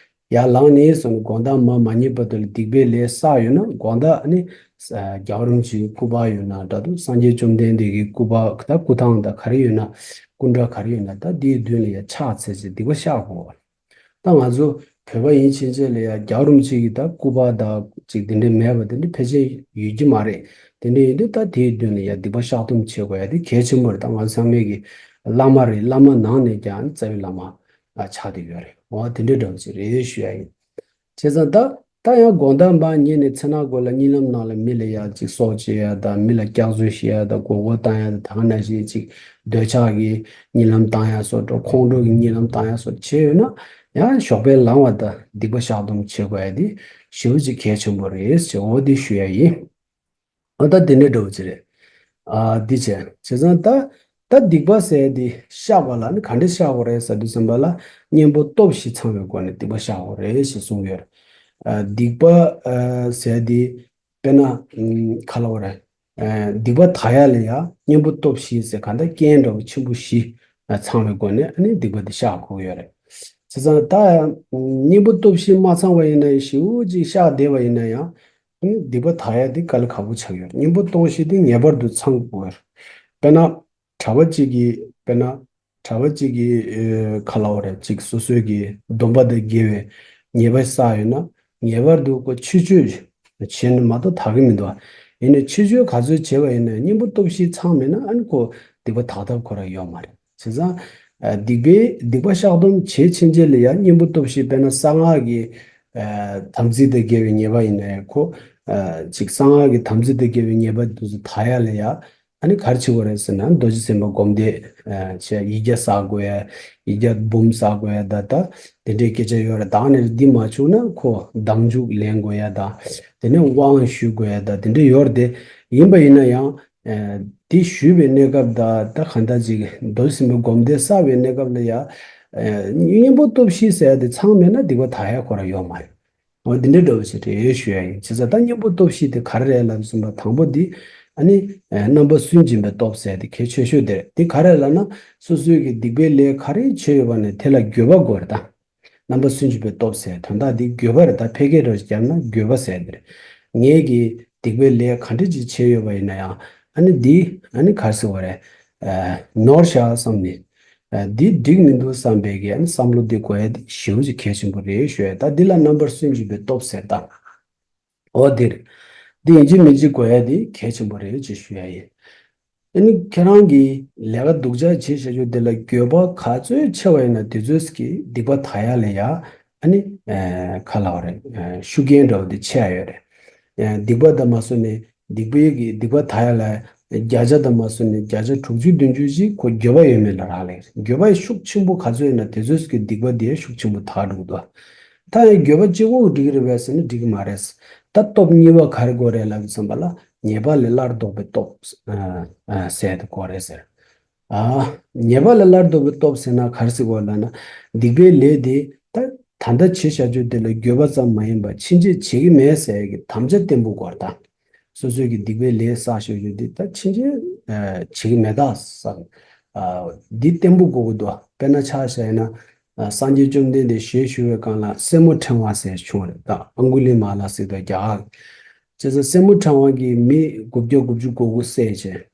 ཡར་ལངས་ནས་བཟུང་ནས་དགོང་དག་མ་མ་ཉལ་བར་དུ་ལ་སྡིག་པའི་ལས་བསགས་ཡོད་ན། དགོང་དག་ཨ་ནི་རྒྱལ་བ་རིན་པོ་ཆེའི་སྐུ་པར་ཡོད་ན་འདྲ་འདུག་སངས་རྒྱས་བཅོམ་ལྡན་འདས་ཀྱི་སྐུ་པར་ད་སྐུ་ཐང་དང་ག་རེ་ཡོད་ན། སྐུ་འདྲ་ག་རེ་ཡོད་ན། ད་དེའི་མདུན་ལ་ཡར་ཕྱག་འཚལ་བྱས་སྡིག་པ་བཤགས་དགོས། ད་ང་ཚོ་བོད་པ་ཡིན་ཕྱིན་ཆད་ལ་ཡ་རྒྱལ་བ་རིན་པོ་ཆེ་གི་ད་སྐུ་པར་དང་ཅིག་དེ་འདྲ་མེད་པ་དེ་འདྲ་ཕལ་ཆེར་ཡོད་ཀྱི་མ་རེད། དེ་འདྲ་ཡིན་དུས་ད་དེའི་མདུན་ལ་ཡ་སྡིག་པ་བཤགས་སྡོམ་བྱེད་དགོས་ཡ་དེ་གལ་ཆེན་པོ་རེད། ད་ང་ཚང་མས་ཀྱི་བླ་མ་རེད། བླ་མ་ནང་ནས་ཀྱང་རྩ་བའི་བླ་མ་ཆགས་བསྡད་ཡོད་རེད། འོ་དེ་འདྲ་འདྲ་བོ་ཅིག་རེད་ཞུ་ཡ་ཡིན། བྱས་ཙང་ད་ད་ཡང་དགོང་དག་མར་ཉལ་ནས་མཚན་ནག་གོ་ལ་གཉིད་ལམ་ནང་ལ་མི་ལ་ཡ་ཅིག་སྲོག་བཅད་ཡ་དང་། མི་ལ་སྐྱག་རྫུན་བཤད་ཡ་དང་། མགོ་སྐོར་བཏང་ཡ་དང་། ད་ག་ནང་བཞིན་ཅིག་འདོད་ཆགས་ཀྱི་གཉིད་ལམ་བཏང་ཡ་སོགས་འགྲོ། ཁོང་ཁྲོ་གི་གཉིད་ལམ་བཏང་ཡ་སོགས་བྱས་ཡོད་ན། ཡང་ཞོགས་པའི་ལངས་པ་དང་སྡིག་པ་བཤགས་སྡོམ་བྱེད་དགོས་ཡ་དེ་ཞེ་པོ་ཅིག་གལ་ཆེན་པོ་རེད་ཅེས་འོ་དེ་ཞུ་ཡ་ཡིན། འོ་ད་དེ་འདྲ་འདྲ་བོ་ཅིག་རེད། ཨ་འདི་བྱས། བྱས་ཙང་ད་ད་སྡིག་པ་ཟེར་དེ་བཤགས་པ་ལ་ནི་ག་འདྲ་བཤགས་དགོས་རེད་ཟེར་དུས་ཙམ་པ་ལ། གཉེན་པོ་སྟོབས་བཞི་ཚང་བའི་སྒོ་ནས་སྡིག་པ་བཤགས་དགོས་རེད་ཞེས་གསུངས་ཡོད། ཨ་སྡིག་པ་ཨ་ཟེར་དེ་དཔེར་ན་ཨམ་ག་ལབ་དགོས་རེད། ཨ་སྡིག་པ་དག་ཡ་ལ་ཡ་གཉེན་པོ་སྟོབས་བཞི་ཟེར་གང་ལྟར་རྐྱེན་འདྲ་བོ་ཆེན་པོ་བཞི་ཨ་ཚང་བའི་སྒོ་ནས་ཨ་ནི་སྡིག་པ་དེ་བཤགས་དགོས་ཡོད་རེད། བྱས་ཙང་ད་ཡང་གཉེན་པོ་སྟོབས་བཞི་མ་ཚང་བ་ཡིན་ན་ཡང་། ཞེ་པོ་ཅིག་བཤགས་བསྡད་པ་ཡིན་ན་ཡང་། ཨ་ནི་སྡིག་པ་དག་ཡ་དེ་དཀའ་ལས་ཁག་པོ་ཆགས་ཡོད་རེད། གཉེན་པོ་སྟོབས་བཞི་དེ་ངེས་པར་དུ་ཚང་དགོས་རེད། དཔེར་ན་གྲྭ་པ་གཅིག་གིས། དཔེར་ན་གྲྭ་པ་གཅིག་གིས་ཨེ་ག་ལབ་དགོས་རེད། ཅིག་སོ་སོའི་གི་སྡོམ་པ་དང་འགལ་བའི་ཉེས་པ་བསགས་ཡོད་ན། ངེས་པར་དུ་ཁོ་ཕྱིར་བཅོས་བྱས་ན་མ་གཏོགས་དག་གི་མི་འདུག་ཨ་ནི་ཕྱིར་བཅོས་ག་ཚོད་བྱས་པ་ཡིན་ན་ཡང་གཉེན་པོ་སྟོབས་བཞི་ཚང་མེད་ན། ཨ་ནི་ཁོ་སྡིག་པ་དག་ཐབས་ཁོ་རང་ཡོད་མ་རེད། བྱས་ཙང་ཨ་སྡིག་པའི་སྡིག་པ་བཤགས་སྡོམ་བྱེད་ཕྱིན་ཆད་ལ་ཡང་གཉེན་པོ་སྟོབས་བཞི། དཔེར་ན་གསང་སྔགས་ཀྱི་ཨ་དམ་ཚིག་དང་འགལ་བའི་ཉེས་པ་ཡིན་ན་ཡང་། ཁོ་ཨ་ཅིག་གསང་སྔགས་ཀྱི་དམ་ཚིག་དང་འགལ་བའི་ཉེས་པ་དེ་ཚོ་དག་ཡ་ལ་ཡང་། ཨ་ནི་ག་རེ་བྱེད་དགོས་རེད་ཟེར་ན། རྡོ་རྗེ་སེམས་དཔའ་སྒོམ་བཟླས་ཨ་བྱས། ཡིག་བརྒྱ་བསགས་དགོས་ཡ། ཡིག་བརྒྱ་འབུམ་བསགས་དགོས་ཡ། ད་ད་དེ་འདྲའི་སྐད་ཆ་ཡོད་རེད། ད་ནི་འདི་མ་བྱུང་ན་ཁོ་བདག་འཇུག་ལེན་དགོས་ཡ་དང་། དེ་ནས་དབང་ཞུ་དགོས་ཡ་དང་། དེ་འདྲ་ཡོད་རེད་དེ། ཡིན་པ་ཡིན་ན་ཡང་ཨ་དེ་ཞུས་པའི་གནས་སྐབས་དང་། ད་གང་ལྟར་ཅིག་རྡོ་རྗེ་སེམས་དཔའ་སྒོམ་བཟླས་བསགས་པའི་གནས་སྐབས་ལ་ཡ། ཨ་གཉེན་པོ་སྟོབས་བཞི་ཟེར་ཡ་དེ་ཚང་མེད་ན་སྡིག་པ་དག་ཡ་ཁོ་རང་ཡོད་མ་རེད། འོ་འདི་འདྲའི་འདྲ་བོ་ཞིག་རེད་ཞུ་ཡ་ཡིན། བྱས་ཙང་ད་གཉེན་པོ་སྟོབས་བཞི་དེ་ག་རེ་རེད་ལབ་སོང་པ། དང་པོ་འདི་ཨ་ནི་ཨ་རྣམ་པར་སུན་འབྱིན་པའི་སྟོབས་ཟེར་དེ་གལ་ཆེ་ཤོས་དེ་རེད། དེ་ག་རེ་ལབ་ན། སོ་སོའི་གི་སྡིག་པའི་ལས་ག་རེ་བྱས་ཡོད་པ་ནས་དེ་ལ་འགྱོད་པ་དགོས་རེད་ད། རྣམ་པར་སུན་འབྱིན་པའི་སྟོབས་ཟེར་དོན་དག་འདི་འགྱོད་པ་རེད་ད། ཕལ་སྐད་རང་བརྒྱབ་ན་འགྱོད་པ་ཟེར་དེ་རེད། ངས་གི་སྡིག་པའི་ལས་ག་འདྲ་ཅིག་བྱས་ཡོད་པ་ཡིན་ན་ཡང་། ཨ་ནི་འདི་ཨ་ནི་ག་རེ་ཟེར་བ་རེད། ཨ་ནོར་བཞག་བསམ་ནས། ཨ་འདི་འགྲིག་མི་འདུག་བསམ་པའི་གི་ཨ་ནི་བསམ་བློ་འདི་དགོས་ཡ་དེ་ཞེ་པོ་ཅིག་གལ་ཆེན་པོ་རེད་ཞུ་ཡ། ད་འདི་ལ་རྣམ་པར་སུན་འབྱིན་པའི་སྟོབས་ཟེར་ད། འོ་འདི་རེད། འདི་ཡིན་གཅིག་མིན་གཅིག་དགོས་ཡ་དེ་གལ་ཆེན་པོ་རེད་ཅེས་ཞུ་ཡ་ཡིན། ཨ་ནི་ཁྱེད་རང་གིས་ལས་ཀ་སྡུག་ཅག་བྱས་བཞག་རྒྱུ་དེ་ལ་འགྱོད་པ་ག་ཚོད་ཆེ་བ་ཡིན་ན་དེ་ཚོད་ཀྱི་སྡིག་པ་དག་ཡ་ལ་ཡ། ཨ་ནི་ཨ་ག་ལབ་དགོས་རེད། ཨ་ཤུགས་རྐྱེན་འདྲ་བོ་དེ་ཆེ་ཡ་ཡོད་རེད། ཨ་སྡིག་པ་དང་མ་སོ་ནས། སྡིག་པའི་གི་སྡིག་པ་དག་ཡ་ལ་བརྒྱ་ཆ་དང་མ་སོ་ནས་བརྒྱ་ཆ་དྲུག་ཅུ་བདུན་ཅུ་ཞིག་ཁོ་འགྱོད་པ་ཡོད་མེད་ལ་རག་ལས་རེད། འགྱོད་པ་ཤུགས་ཆེན་པོ་ག་ཚོད་ཡིན་ན་དེ་ཚོད་ཀྱི་སྡིག་པ་དེ་ཤུགས་ཆེན་པོ་དག་འགྲོ་གི་འདུག་ད་ཡང་འགྱོད་པ་གཅིག་པོ་འགྲིག་གི་རེད་པས་ཟེར་ན་འགྲིག་གི་མ་རེད། ད་སྟོབས་གཉིས་པ་ག་རེ་དགོས་རེད་ལབ་དུས་ཙམ་པ་ལ། ཉེས་པ་ལས་སླར་ལྡོག་པའི་སྟོབས་ཟེར་དུ་གོ་རེད་ཟེར། ཉེས་པ་ལས་སླར་ལྡོག་པའི་སྟོབས་ཟེར་ན་ག་རེ་ཟེར་དགོས་ལབ་ན། སྡིག་པའི་ལས་དེ་ད་ད་ལྟ་བྱེད་བྱ་རྒྱུ་དེ་ལ་འགྱོད་པ་ཙམ་མ་ཡིན་པར་ཕྱིན་ཆད་བྱེད་ཀྱི་མེད་ཟེར་གྱི་དམ་བཅའ་བརྟན་པོ་དགོས་ད། སོ་སོའི་གི་སྡིག་པའི་ལས་བསགས་བཞག་རྒྱུ་དེ་ད་ཕྱིན་ཆད་བྱེད་ཀྱི་མེད་ད་བསམ། འདི་བརྟན་པོ་དགོས་ཀྱི་འདུག་དཔེར་ན་ཆ་བཞག་ཡིན་ན། སངས་རྒྱས་བཅོམ་ལྡན་འདས་ཞལ་བཞུགས་པའི་སྒང་ལ་སེར་མོ་ཕྲེང་བ་ཟེར་བྱུང་རེད་ད། ཨང་གུ་ལི་མ་ལ་ཟེར་དུས་རྒྱ་གར། བྱས་ཙང་སེར་མོ་ཕྲེང་བ་གིས་མི་དགུ་བརྒྱ་དགུ་བཅུ་གོ་དགུ་བསད་བྱས།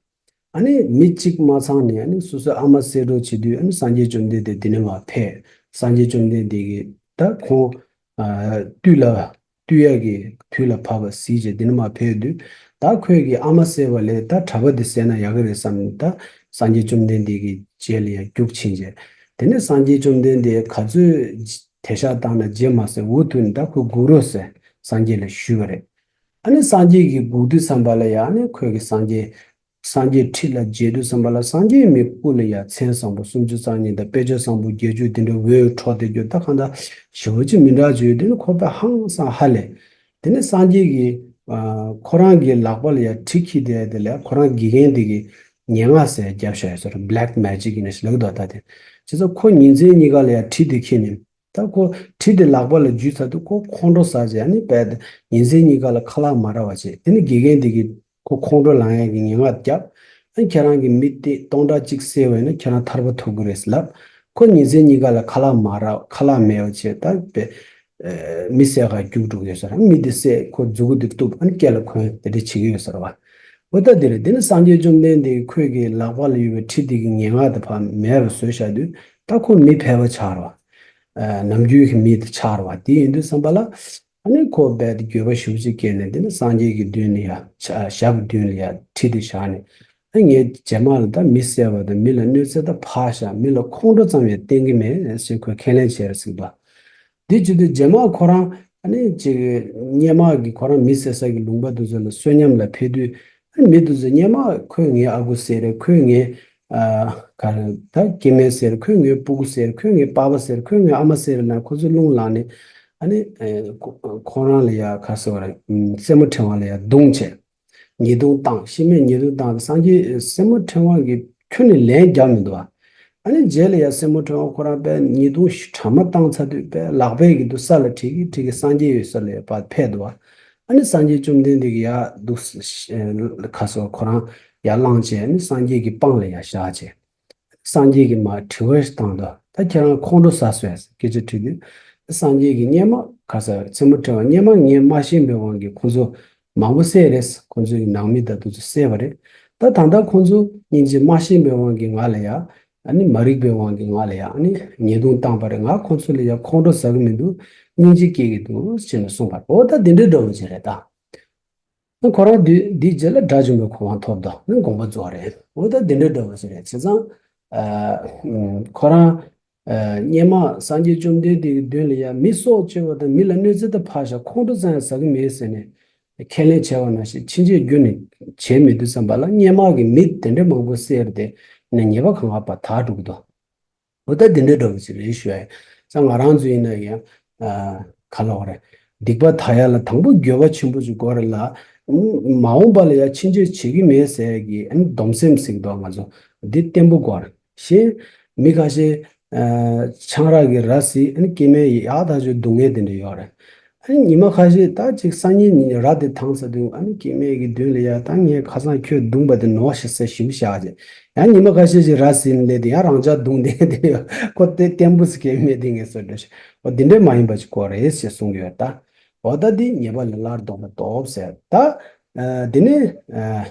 ཨ་ནི་མི་གཅིག་མ་ཚང་ནས་ཨ་ནི་སོ་སོའི་ཨ་མ་བསད་གྲབས་བྱེད་དུས་ཨ་ནི་སངས་རྒྱས་བཅོམ་ལྡན་འདས་འདི་ནས་མར་ཕེབས། སངས་རྒྱས་བཅོམ་ལྡན་འདས་ཀྱིས་ད་ཁོང་། བཏུལ་ལ་བཏུལ་ཡག་གི་དུས་ལ་བབ་པ་གཟིགས་བྱས་འདི་ནས་མར་ཕེབས་དུས། ད་ཁོས་ཀྱི་ཨ་མ་བསད་པ་ལས་ད་གྲྭ་པ་འདི་བསད་ན་ཡག་གི་རེད་བསམ་ནས་ད་སངས་རྒྱས་བཅོམ་ལྡན་འདས་ཀྱི་རྗེས་ལ་ཡང་རྒྱུགས་ཕྱིན་བྱས། དེ་ནས་སངས་རྒྱས་བཅོམ་ལྡན་འདས་ག་ཚོད་དེད་ཤག་བཏང་ན་རྗེས་མ་ཟད་འུ་ཐུག་ནས་ད་ཁོ་སྒུག་རོགས་ཟེར་སངས་རྒྱས་ལ་ཞུས་པ་རེད། ཨ་ནི་སངས་རྒྱས་ཀྱིས་སྒུག་དུས་ཙམ་པ་ལ་ཡང་ཨ་ནི་ཁོས་ཀྱི་སངས་རྒྱས། སངས་རྒྱས་ཁྲི་ལ་མཇལ་དུས་ཙམ་པ་ལ་སངས་རྒྱས་མི་སྐུ་ལ་ཡང་མཚན་བཟང་པོ་སུམ་ཅུ་རྩ་གཉིས་དང་དཔེ་བྱད་བཟང་པོ་བརྒྱད་ཅུ་དེ་འདྲ་འོད་འཕྲོ་དེ་རྒྱུ་ད་གང་ལྟར་ཞེ་པོ་ཅིག་མི་འདྲ་བརྗོད་དེ་ནི་ཁོ་དཔེ་ཧང་སང་ཧ་ལས། དེ་ནས་སངས་རྒྱས་ཀྱིས་ཁོ་རང་གི་ལག་པ་ལ་ཡང་གྲི་འཁྱེར་དེ་དེ་ལས་ཁོ་རང་དགེ་རྒན་དེ་གི་ངན་སྔགས་ཟེར་རྒྱབ་བཞག་ཡོད་ཟེར། Black Magic ཡིན་ན་ཞིག་ལབ་ཀྱི་འདུག་ད་དེ་བྱས་ཙང་ཁོ་ཉིན་མཚན་གཉིས་ཀ་ལ་ཡང་གྲི་དེ་འཁྱེར་ནས། ད་ཁོ་གྲི་དེ་ལག་པ་ལ་འཇུས་ཚར་དུས་ཁོ་ཁོང་ཁྲོ་ཟ་བྱས་ཨ་ནི་བས་ཉིན་མཚན་གཉིས་ཀ་ལ་ཁ་ལག་མ་རག་པ་བྱས། དེ་ནི་དགེ་རྒན་དེ་གིས་ཁོ་ཁོང་ཁྲོ་ལངས་ཡག་གི་ངན་སྔགས་བརྒྱབ། ཨ་ཁྱེད་རང་གི་མི་དེ་སྟོང་ཕྲག་གཅིག་བསད་པ་ཡིན་ན་ཁྱེད་རང་ཐར་པ་ཐོབ་ཀྱི་རེད་ཟེར་ལབ། ཁོ་ཉིན་མཚན་གཉིས་ཀ་ལ་ཁ་ལག་མ་རག་ཁ་ལག་མེད་པ་བྱས་ད་བས་མི་བསད་ག་རྒྱུགས་འགྲོ་གི་ཡོད་ས་རེད། མི་དེ་བསད་ཁོ་མཛུ་གུ་དེ་གཏུབ་ཨ་ནི་སྐེ་ལ་གོན་དེ་འདྲ་བྱེད་ཀྱི་ཡོད་ས་རེད་བ། འོ་ད་དེ་རེད། དེ་ནི་སངས་རྒྱས་བཅོམ་ལྡན་འདས་ཁོས་ཀྱི་ལག་པ་ལ་ཡོད་པའི་གྲི་དེ་གི་ངན་སྔགས་དེ་ཕར་མེད་པར་བཟོས་བཞག་དུས་ད་ཁོ་མི་ཕལ་པ་ཆགས་རེད་བ། ནམ་རྒྱུན་གྱི་མི་དེ་ཆགས་རེད་བ། དེ་ཡིན་དུས་ཙམ་པ་ལ་ཨ་ནི་ཁོ་རྦད་དེ་འགྱོད་པ་ཞེ་པོ་ཅིག་སྐྱེས་ནས་དེ་ནི་སངས་རྒྱས་ཀྱི་མདུན་ལ་ཡ་ཞབས་མདུན་ལ་ཡ་གྲི་དེ་བཞག་ནས། ཨ་ངས་རྗེས་མ་ལ་ད་མི་བསད་པ་དང་མི་ལ་གནོད་འཚེ་ད་ཕར་བཞག་མི་ལ་ཁོང་ཁྲོ་ཙམ་ཡང་བསྟན་གྱི་མེད་ཟེར་ཁོས་ཁས་ལེན་བྱས་རེད་ཟེར་གྱི་འདུག་དེ་བྱེད་དུས་རྗེས་མ་ཁོ་རང་ཨ་ནི་ཅིག་སྔོན་མ་གི་ཁོ་རང་མི་བསད་ས་གི་ལུང་པ་དེ་ཚོ་ལ་བསོད་སྙོམས་ལ་ཕེབས་དུས་ཨ་ནི་མི་དེ་ཚོ་སྔོན་མ་ཁོས་ངའི་ཨ་ཁུ་བསད་རེད། ཁོས་ངའི་ཨ་ག་རེ་ད་སྐྱེ་དམན་བསད་རེད། ཁོས་ངའི་སྤུ་གུ་བསད་རེད། ཁོས་ངའི་པ་ཕ་བསད་རེད། ཁོས་ངའི་ཨ་མ་བསད་རེད་ལབ་ཁོ་ཚོ་རླུང་ལངས་ནས་ཨ་ནི་ཨ་ཁོ་ཁོ་རང་ལ་ཡ་ག་ཟེར་བ་རེད། སེན་མོ་ཕྲེང་བ་ལ་ཡ་བརྡུངས་བྱས། ཉེས་རྡུང་བཏང་། ཤི་རྨས་ཉེས་རྡུང་བཏང་སྟེ་སངས་རྒྱས་སེན་མོ་ཕྲེང་བ་གིས་ཁྱོན་ནས་ལན་རྒྱག་མི་འདུག་བ། ཨ་ནི་རྗེས་ལ་ཡང་སེན་མོ་ཕྲེང་བ་ཁོ་རང་དཔེ་ཉེས་རྡུང་ཞེ་དྲག་མ་བཏང་ཚར་དུས་དཔེ་ལག་པས་ཀྱི་འདུག་ས་ལ་བྲིས་ཀྱི་བྲིས་ཀྱི་སངས་རྒྱས་ཡོད་ས་ལ་ཡང་ཕར་ཕེབས་འདུག་བ། ཨ་ནི་སངས་རྒྱས་བཅོམ་ལྡན་འདས་ཀྱིས་ཡར་འདུག་ཁ་སོ་ཁོ་རང་ཡར་བླངས་བྱས་ཨ་ནི་སངས་རྒྱས་ཀྱི་པང་ལ་ཡར་བཞག་བྱས། སངས་རྒྱས་ཀྱིས་མར་དྲི་བ་ཞིག་བཏང་འདུག་ད་ཁྱེད་རང་ཁོང་ཁྲོ་ཟ་སོང་ཟེར་སྐད་ཆ་དྲིས་དུས། སངས་རྒྱས་ཀྱིས་སྔོན་མ་ག་ས་སེན་མོ་ཕྲེང་བ་སྔོན་མ་ངས་མ་ཤེས་པའི་དབང་གིས་ཁོང་ཚོ་མང་པོ་བསད་རེད། ཁོང་ཚོའི་ནང་མི་དང་དེ་ཚོ་བསད་པ་རེད། ད་ད་ལྟ་ཁོང་ཚོ་སྙིང་རྗེ་མ་ཤེས་པའི་དབང་གིས་ང་ལ་ཡ་ཨ་ནི་མ་རིག་པའི་དབང་གིས་ང་ལ་ཡ་ཨ་ནི་ཉེས་རྡུང་བཏང་པ་རེད། ང་ཁོང་ཚོ་ལ་ཡ་ཁོང་ཁྲོ་ཟ་གི་མི་འདུག་སྙིང་རྗེ་སྐྱེ་གི་འདུག་ཅེས་ནས་གསུངས་པ་རེད། འོ་ད་འདི་འདྲའི་འདྲ་བོ་ཅིག་རེད་ད། ཁོ་རང་དུས་འདིའི་རྗེས་ལ་དགྲ་བཅོམ་པའི་གོ་འཕང་ཐོབ་དོ་ནི་དགོངས་པ་རྫོགས་རེད། འོ་ད་འདི་འདྲ་འདྲ་བོ་ཞིག་རེད། བྱས་ཙང་ཁོ་རང་སྔོན་མ་སངས་རྒྱས་བཅོམ་ལྡན་འདས་ཀྱི་མདུན་ལ་ཡ་མི་སྲོག་གཅོད་པ་དང་མི་ལ་གནོད་འཚེ་དང་ཕར་བཞག་ཁོང་ཁྲོ་ཙམ་ཡང་ཟ་གི་མེད་ཟེར་ནས་ཁས་ལེན་བྱས་པ་ནང་བཞིན་ཕྱིན་ཆད་རྒྱུན་ནས་བྱས་མི་འདུག་བསམ་པ་ལ་སྔོན་མ་གི་མི་དེ་འདྲ་མང་པོ་བསད་དེ་ནས་ཉེས་པ་གང་ག་པ་དག་འགྲོ་གི་འདུག་འོ་ད་འདི་འདྲའི་འདྲ་བོ་ཞིག་རེད་ཞུ་ཡ་ཡིན། ཙང་ང་རང་ཚོ་ཡིན་ན་ཡང་ག་ལབ་དགོས་རེད། སྡིག་པ་དག་ཡ་ལ་དང་པོ་འགྱོད་པ་ཆེན་པོ་ཞིག་དགོས་རེད་ལ། མ་འོངས་པ་ལ་ཡང་ཕྱིན་ཆད་བྱེད་ཀྱི་མེད་ཟེར་གྱི་ཨ་ནི་སྡོམ་སེམས་ཟེར་གྱི་འདུག་ང་ཚོ་འདི་བརྟན་པོ་དགོས་རེད། གཞན་མི་ཁ་ཤས་ཆང་རག་གི་ར་བཟི་ཨ་ནི་སྐྱེ་དམན་ཡག་ཐག་ཆོད་སྡུག་བསྔལ་དེ་འདྲ་ཡོད་རེད། ཨ་ནི་ཉི་མ་ཁ་ཤས་ད་ཅིག་སང་ཉིན་ཉིན་ར་དེ་ཐང་ས་དུས་ཨ་ནི་སྐྱེ་དམན་གྱི་མདུན་ལ་ཡ་ད་ངས་ཁ་སང་ཁྱོད་བརྡུངས་པ་དེ་ནོར་ཞིག་ཟེར་ཞིབ་བཞག་ཅེས། ཡང་ཉི་མ་ཁ་ཤས་ཤིག་ར་ཟིན་ལས་དེ་ཡང་རང་ཅག་བརྡུངས་དེ་དེ་ཁོ་དེ་བརྟན་པོ་ཟེར་མཁན་མེད་དེ་ངས་ཟེར་འགྲོ་ཞིག་འོ་དེ་འདྲས་མ་ཡིན་པ་ཅིག་དགོས་རེད་ཞེས་གསུང་གི་ཡོད་ད། འོ་ད་འདི་ཉེས་པ་ལས་སླར་ལྡོག་པའི་སྟོབས་ཟེར་ད། དེ་ནས་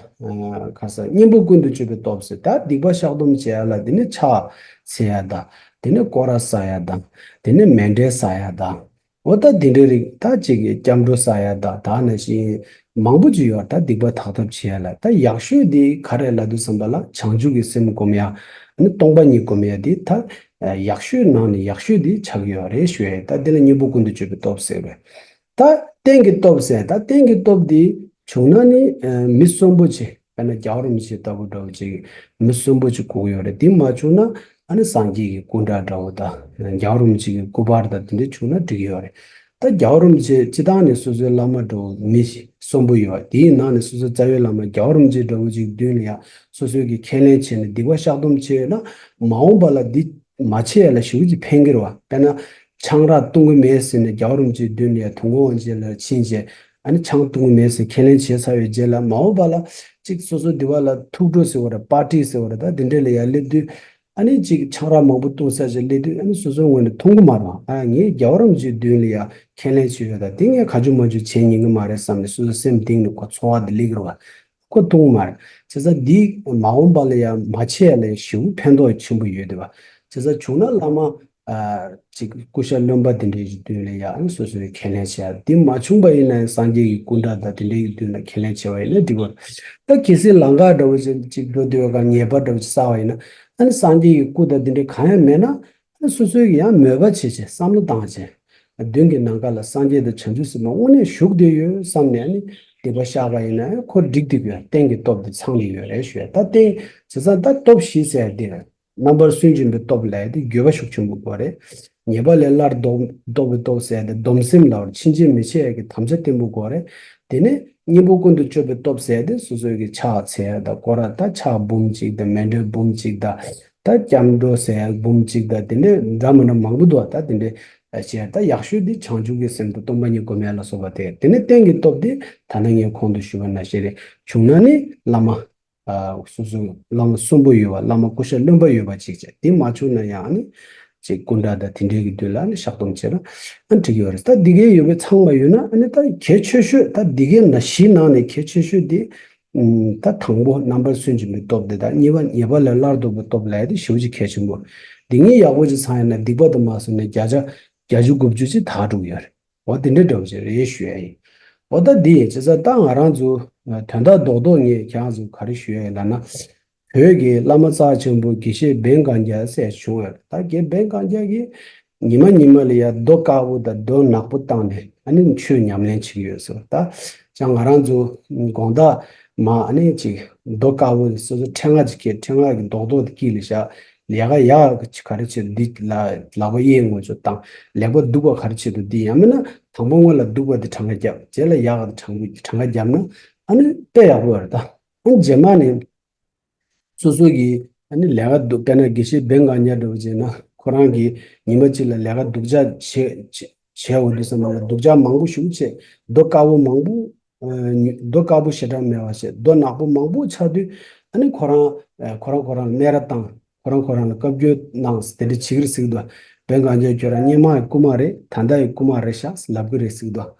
ཁ་ས་གཉེན་པོ་ཀུན་ཏུ་སྤྱོད་པའི་སྟོབས་ཟེར་ད་སྡིག་པ་བཤགས་སྡོམ་བྱེད་ཡ་ལ་དེ་ནས་ཕྱག་འཚལ་ཡ་ད། དེ་ནས་སྐོར་ར་ཟ་ཡ་ད། དེ་ནས་མཎྜལ་ཟ་ཡ་ད། འོ་ད་འདི་འདྲའི་རིགས་ད་ཅིག་གི་སྐྱབས་འགྲོ་ཟ་ཡ་ད་ད་ནང་བཞིན་མང་པོ་ཅིག་ཡོད་ད། སྡིག་པ་དག་ཐབས་བྱེད་ཡ་ལ་ད་ཡག་ཤོས་འདི་ག་རེ་ལབ་དུས་ཙམ་པ་ལ་བྱང་ཆུབ་ཀྱི་སེམས་སྒོམ་ཡ་ཨ་ནི་སྟོང་པ་ཉིད་སྒོམ་ཡ་འདི་ད་ཡག་ཤོས་ནང་ནས་ཡག་ཤོས་འདི་ཆགས་ཀྱི་ཡོད་རེད་ཞུ་ཡ་ད་འདི་ལ་གཉེན་པོ་ཀུན་ཏུ་སྤྱོད་པའི་སྟོབས་ཟེར་བས། ད་རྟེན་གྱི་སྟོབས་ཟེར་ད་རྟེན་གྱི་སྟོབས་འདི་བྱུང་ན་ནི་མི་གསོན་པོ་ཆེ། དཔེར་ན་རྒྱལ་བ་རིན་པོ་ཆེ་ལྟ་བུ་འདྲ་བོ་ཅིག་མི་གསོན་པོ་ཅིག་དགོས་ཀྱི་ཡོད་རེད། དེ་མ་བྱུང་ན་ཨ་ནི་སངས་རྒྱས་ཀྱི་སྐུ་འདྲ་འདྲ་བོ་དང་རྒྱལ་བ་རིན་པོ་ཆེ་གི་སྐུ་པར་དང་དེ་འདྲ་བྱུང་ན་འགྲིག་གི་ཡོད་རེད། ད་རྒྱལ་བ་རིན་པོ་ཆེ་སྤྱི་བཏང་ནས་སོ་སོའི་བླ་མ་འདྲ་བོ་མི་གསོན་པོ་ཡོད་པ། དེའི་ནང་ནས་སོ་སོའི་རྩ་བའི་བླ་མ་རྒྱལ་བ་རིན་པོ་ཆེ་འདྲ་བོ་ཅིག་མདུན་ལ་ཡ་སོ་སོའི་གི་ཁས་ལེན་བྱས་ནས་སྡིག་པ་བཤགས་སྡོམ་བྱས་ཡོད་ན། མ་འོངས་པ་ལ་འདི་མ་བྱས་ལ་ཞེ་པོ་ཅིག་ཕན་གྱི་རེད་བ། དཔེར་ན་ཆང་རག་བཏུང་གི་མེད་ཟེར་ནས་རྒྱལ་བ་རིན་པོ་ཆེའི་མདུན་ལ་ཡ་དུང་དཀར་དབང་ཆེན་ལ་ཕྱིན་བྱས། ཨ་ནི་ཆང་བཏུང་གི་མེད་ཟེར་ཁས་ལེན་བྱས་ཚར་བའི་རྗེས་ལ། མ་འོངས་པ་ལ་ཅིག་སོ་སོ་འདི་བ་ལ་ཐུགས་སྤྲོ་ཟེར་བ་རེད། པར་ཊི་ཟེར་བ་རེད། ད་འདི་འདྲ་ལ་ཡ་སླེབས་དུས། ཨ་ནི་ཅིག་ཆང་རག་མང་པོ་བཏུང་ས་ཅིག་སླེབས་དུས། ཨ་ནི་སོ་སོའི་ངོས་ནས་མཐོང་གི་མ་རེད། ཨ་ངས་རྒྱལ་བ་རིན་པོ་ཆེའི་མདུན་ལ་ཡ་ཁས་ལེན་བྱས་ཡོད། ད་དེ་ངས་ག་ཅུ་མ་ཅུ་བྱེད་ཉན་གི་མ་རེད་བསམ་ནས་སོ་སོ་སེམས་གཏིང་ནས་ཁོ་ཚོར་བ་དེ་སླེབས་ཀྱི་རེད་བ། ཁོ་བཏུང་གི་མ་རེད། བྱས་ཙང་འདི་མ་འོངས་པ་ལ་ཡ་མ་བྱས་ལ་ཡ་ཞེ་པོ་ཕན་ཐོགས་ཆེན་པོ་ཡོད་འདུག་བ། བྱས་ཙང་བྱུང་ན་བླ་མ། ཨ་ཅིག་སྐུ་ཤ་རློན་པ་དེ་འདྲའི་གི་མདུན་ལ་ཡ་ཨ་ནི་སོ་སོས་ཁས་ལེན་བྱས། དེ་མ་བྱུང་པ་ཡིན་ན་ཡང་སངས་རྒྱས་ཀྱི་སྐུ་འདྲ་དང་དེ་འདྲའི་གི་མདུན་ལ་ཁས་ལེན་བྱས་པ་ཡིན་ན་འགྲིག་པ་རེད། ད་གལ་སྲིད་ལམ་ཁ་འདྲ་བོ་ཅིག་ཅིག་འགྲོ་སྡོད་པའི་སྒང་ཉེས་པ་འདྲ་བོ་ཅིག་བསགས་པ་ཡིན་ན། ཨ་ནི་སངས་རྒྱས་ཀྱི་སྐུ་དང་དེ་འདྲའི་གང་ཡང་མེད་ན། ཨ་ནི་སོ་སོའི་གི་ཡང་མོས་པ་བྱས་བྱས་བསམ་བློ་བཏང་བྱས། མདུན་གྱི་ནམ་མཁའ་ལ་སངས་རྒྱས་དང་བྱང་ཆུབ་སེམས་དཔའ་དངོས་གནས་བཞུགས་བསྡད་ཡོད་བསམ་ནས། ཨ་ནི་སྡིག་པ་བཤགས་པ་ཡིན་ན་ཁོ་འགྲིག་བསྡད་ཀྱི་ཡོད། རྟེན་གྱི་སྟོབས་དེ་ཚང་བསྡད་ཡོད་རེད་ཞུ་ཡ། ད་རྟེན་བྱས་ཙང་ད་སྟོབས་བཞི་ཟེར་ཡ་དེ་རེད། རྣམ་པར་སུན་འབྱིན་པའི་སྟོབས་ལབ་ཡ་དེ་འགྱོད་པ་ཤུགས་ཆེན་པོ་དགོས་རེད། ཉེས་པ་ལས་སླར་ལྡོག་ལྡོག་པའི་སྟོབས་ཟེར་ཡ་དེ་སྡོམ་སེམས་ལབ་རེད། ཕྱིན་ཆད་མི་བྱེད་ཡ་གི་དམ་བཅའ་བརྟན་པོ་དགོས་རེད། དེ་ནས་གཉེན་པོ་ཀུན་ཏུ་སྤྱོད་པའི་སྟོབས་ཟེར་ཡ་དེ་སོ་སོའི་གི་ཕྱག་འཚལ་ཡ་དང་སྐོར་ར། ད་ཕྱག་འབུམ་གཅིག་དང་མཎྜལ་འབུམ་གཅིག་དང་། ད་སྐྱབས་འགྲོ་ཟེར་ཡ་འབུམ་གཅིག་དང་། དེ་འདྲའི་འདྲ་མི་འདྲ་མང་པོ་འདུག་ད་དེ་འདྲའི་བྱས། ད་ཡག་ཤོས་དེ་བྱང་ཆུབ་ཀྱི་སེམས་དང་སྟོང་པ་ཉིད་སྒོམ་ཡ་ལ་སོགས་པ་དེ། དེ་ནས་རྟེན་གྱི་སྟོབས་དེ་ད་ནང་ངས་གོང་དུ་ཞུས་པ་ནང་བཞིན་རེད། བྱུང་ན་ནི་བླ་མ། ཨ་སོ་སོའི་བླ་མ་གསོན་པོ་ཡོད་པ། བླ་མ་སྐུ་ཤ་རློན་པ་ཡོད་པ་ཅིག་བྱས། དེ་མ་བྱུང་ན་ཡང་ཨ་ནི་ཅིག་སྐུ་འདྲ་དང་དེ་འདྲའི་གི་མདུན་ལ་ཨ་ནི་བཤགས་སྡོམ་བྱས་ན་ཨ་ནི་འགྲིག་གི་ཡོད་རེད། ད་འདི་གའི་ཡོད་པའི་ཚང་མ་ཡོད་ན། ཨ་ནི་ད་གལ་ཆེ་ཤོས། ད་འདི་གའི་ནང་བཞིའི་ནང་ནས་གལ་ཆེ་ཤོས་དེ། ཨུམ། ད་དང་པོ་རྣམ་པར་སུན་འབྱིན་པའི་སྟོབས་དེ་དང་། གཉིས་པ་ཉེས་པ་ལས་སླར་ལྡོག་པའི་སྟོབས་ལབ་ཡ་དེ་ཞེ་པོ་ཅིག་གལ་ཆེན་པོ། འདི་གཉིས་ཡག་པོ་ཅིག་ཚང་ཡོད་ན་སྡིག་པ་དང་མ་སོང་ནས་བརྒྱ་ཆ་བརྒྱད་ཅུ་དགུ་བཅུ་ཅིག་དག་འགྲོ་གི་ཡོད་རེད། འོ་དེ་འདྲ་འདྲ་བོ་ཅིག་རེད་ཞུ་ཡ་ཡིན། འོ་ད་འདི་ཡིན། བྱས་ཙང་ད་ང་རང་ཚོ་དོན་དག་རྡོག་རྡོག་ངས་ཁྱེད་རང་ཚོ་ག་རེ་ཞུ་ཡ་ཡིན་ལབ་ན། བོད་ཀྱི་བླ་མ་རྩ་ཆེན་པོ་དགེ་བཤེས་བན་གངས་རྒྱལ་ཟེར་བྱུང་ཡོད། ད་དགེ་བན་གངས་རྒྱལ་གྱིས་ཉི་མ་ཉི་མ་ལ་ཡ་རྡོ་དཀར་པོ་དང་རྡོ་ནག་པོ་བཏང་ནས་ཨ་ནི་ཆོས་ཉམས་ལེན་བྱེད་ཀྱི་ཡོད་ཟེར། ད་ཅང་ང་རང་ཚོ་དགོང་དག་མ་ཨ་ནི་ཅིག་རྡོ་དཀར་པོ་སོ་སོ་ཕྲེང་བ་ཅིག་གི་ཕྲེང་བ་གི་རྡོག་རྡོག་དེ་དཀྱིལ་ལ་བཞག་ལས་ཀ་ཡག་ག་ག་རེ་བྱེད་འདི་ལ་ལག་པ་གཡས་ངོ་ཅོག་བཏང་། ལེགས་པར་འདུག་པ་ག་རེ་བྱེད་འདུག་འདི། ཡང་མིན་ན་དང་པོ་སྔོན་ལ་འདུག་པ་དེ་གྲངས་ཀ་རྒྱབ། རྗེས་ལ་ཡག་ག་དེ་གྲངས་ཀ་གྲངས་ཀ་རྒྱབ་ན་ཨ་ནི་དཔེ་ཡག་པོ་ཡོད་རེད། ད་ཨ་ནི་རྗེས་མ་ནས་སོ་སོ་གི་ཨ་ནི་ལས་ཀ་འདུག་དཔེར་ན་དགེ་བཤེས་བན་གངས་རྒྱལ་འདྲ་བོ་བྱས་ན་ཁོ་རང་གིས་ཉི་མ་གཅིག་ལ་ལས་ཀ་སྡུག་ཅག་བྱེད་བྱེད་འོ་འདུག་བསམ་ན་སྡུག་ཅག་མང་པོ་ཞིག་བྱས། རྡོ་དཀར་པོ་མང་པོ། ཨ་རྡོ་དཀར་པོ་ཞེ་དྲག་མེད་པ་བྱས། རྡོ་ནག་པོ་མང་པོ་ཆགས་དུས་ཨ་ནི་ཁོ་རང་ཨ་ཁོ་རང་ཁོ་རང་ལ་སྨད་ར་བཏང་། ཁོ་རང་ཁོ་རང་ལ་བཀའ་བཀྱོན་གནང་། དེ་འདྲ་བྱེད་ཀྱི་རེད་ཟེར་གྱི་འདུག་བན་གངས་རྒྱལ་ཁྱོད་རང་སྔོན་མ་ཡི་རྐུན་མ་རེད། ད་ལྟ་ཡི་རྐུན་མ་རེད་ཤག་ལབ་ཀྱི་རེད་ཟེར་གྱི་འདུག་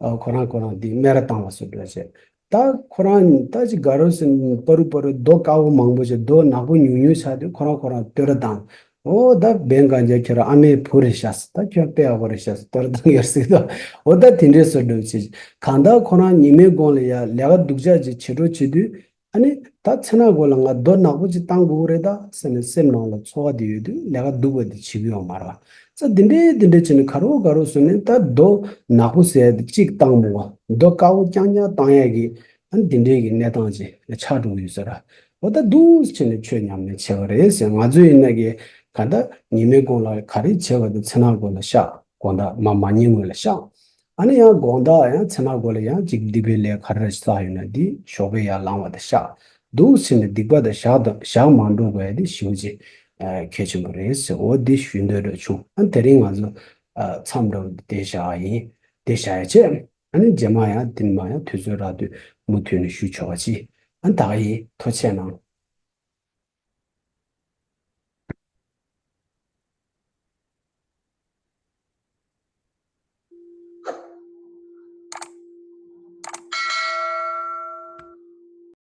ཨ་ཁོ་རང་ཁོ་རང་འདི་སྨད་ར་བཏང་བ་བཟོ་འདྲ་བྱས། ད་ཁོ་རང་ད་ཅིག་དགའ་རོགས་ཟེར་པ་རུ་པ་རུ་རྡོ་དཀར་པོ་མང་པོ་བྱས། རྡོ་ནག་པོ་ཉུང་ཉུང་ཆགས་དུས་ཁོ་རང་ཁོ་རང་བསྟོད་ར་བཏང་། འོ་ད་བན་གངས་རྒྱལ་ཁྱོད་རང་ཨ་མའི་བུ་རེད་ཤག་ཟེར། ད་ཁྱོད་དཔེ་ཡག་པོ་རེད་ཤག་ཟེར་བསྟོད་ར་བཏང་ཡོད་ཟེར་གྱི་འདུག་འོ་ད་དེ་འདྲའི་བཟོ་འདྲ་བྱས། གང་ལྟར་ཁོ་རང་ཉི་མའི་གུང་ལ་ཡ་ལས་ཀ་སྡུག་ཅག་ཅིག་བྱེད་འགྲོ་བྱེད་དུས། ཨ་ནི་ད་ཚེ་ན་གོ་ལ་ང་རྡོ་ནག་པོ་ཅིག་བཏང་དགོས་རེད་ད་ཟེར་ནས་སེམས་ནང་ལ་ཚོར་བ་དེ་ཡོད་དུས་ལས་ཀ་སྡུག་པ་དེ་བྱེད་ཀྱི་ཡོད་མ་རེད་པ། ཙང་འདི་འདྲའི་འདི་འདྲའི་བྱས་ནས་ག་རེ་ག་རེ་བཟོས་ནས་ད་རྡོ་ནག་པོ་ཟེར་ཡ་དེ་གཅིག་བཏང་མོ་བ། རྡོ་དཀར་པོ་རྐྱང་རྐྱང་བཏང་ཡ་གི་ཨ་ནི་འདི་འདྲའི་གི་གནས་སྟངས་ཅིག་ཆགས་འགྲོ་གི་ཡོད་ས་རེད། འོ་ད་འདུག་བྱས་ནས་ཆོས་ཉམས་ལེན་བྱེད་པ་རེད་ཟེར། ང་ཚོ་ཡིན་ན་གི་ག་ད་ཉི་མའི་གུང་ལ་ག་རེ་བྱས་པ་དེ་ཚེ་ན་གོ་ལ་བཤགས། དགོང་དག་མ་མ་ཉལ་སྔོན་ལ་བཤགས། ཨ་ནི་ཡང་དགོང་དག་ཡང་ཚེ་ན་གོ་ལ་ཡང་ཅིག་སྡིག་པའི་ལས་ག་རེ་བསགས་ཡོད་ན་འདི་ཞོགས་པའི་ཡར་ལངས་པ་དང་བཤགས། འདུག་ཟེར་ནས་སྡིག་པ་དང་བཤགས་དང་བཤགས་མ་འགྲོ་དགོས་ཡ་འདི་ཞེ་པོ་ཅིག་གལ་ཆེན་པོ་རེད་ཟེར། འོ་འདི་ཞུ་འདོད་འདྲ་བྱུང་། ཨ་དེ་རིང་ང་ཚོ་མཚམས་འདྲ་བོ་འདི་བཞག་ཡིན། འདི་བཞག་ཡ་བྱས། ཨ་ནི་རྗེས་མ་ཡང་འདི་མ་ཡང་དུས་ཚོད་རག་དུས་མུ་མཐུད་ནས་ཞུ་ཆོག་པ་ཅིག་ཨ་ད་ག་ཡིན། ཐུགས་རྗེ་གནང་།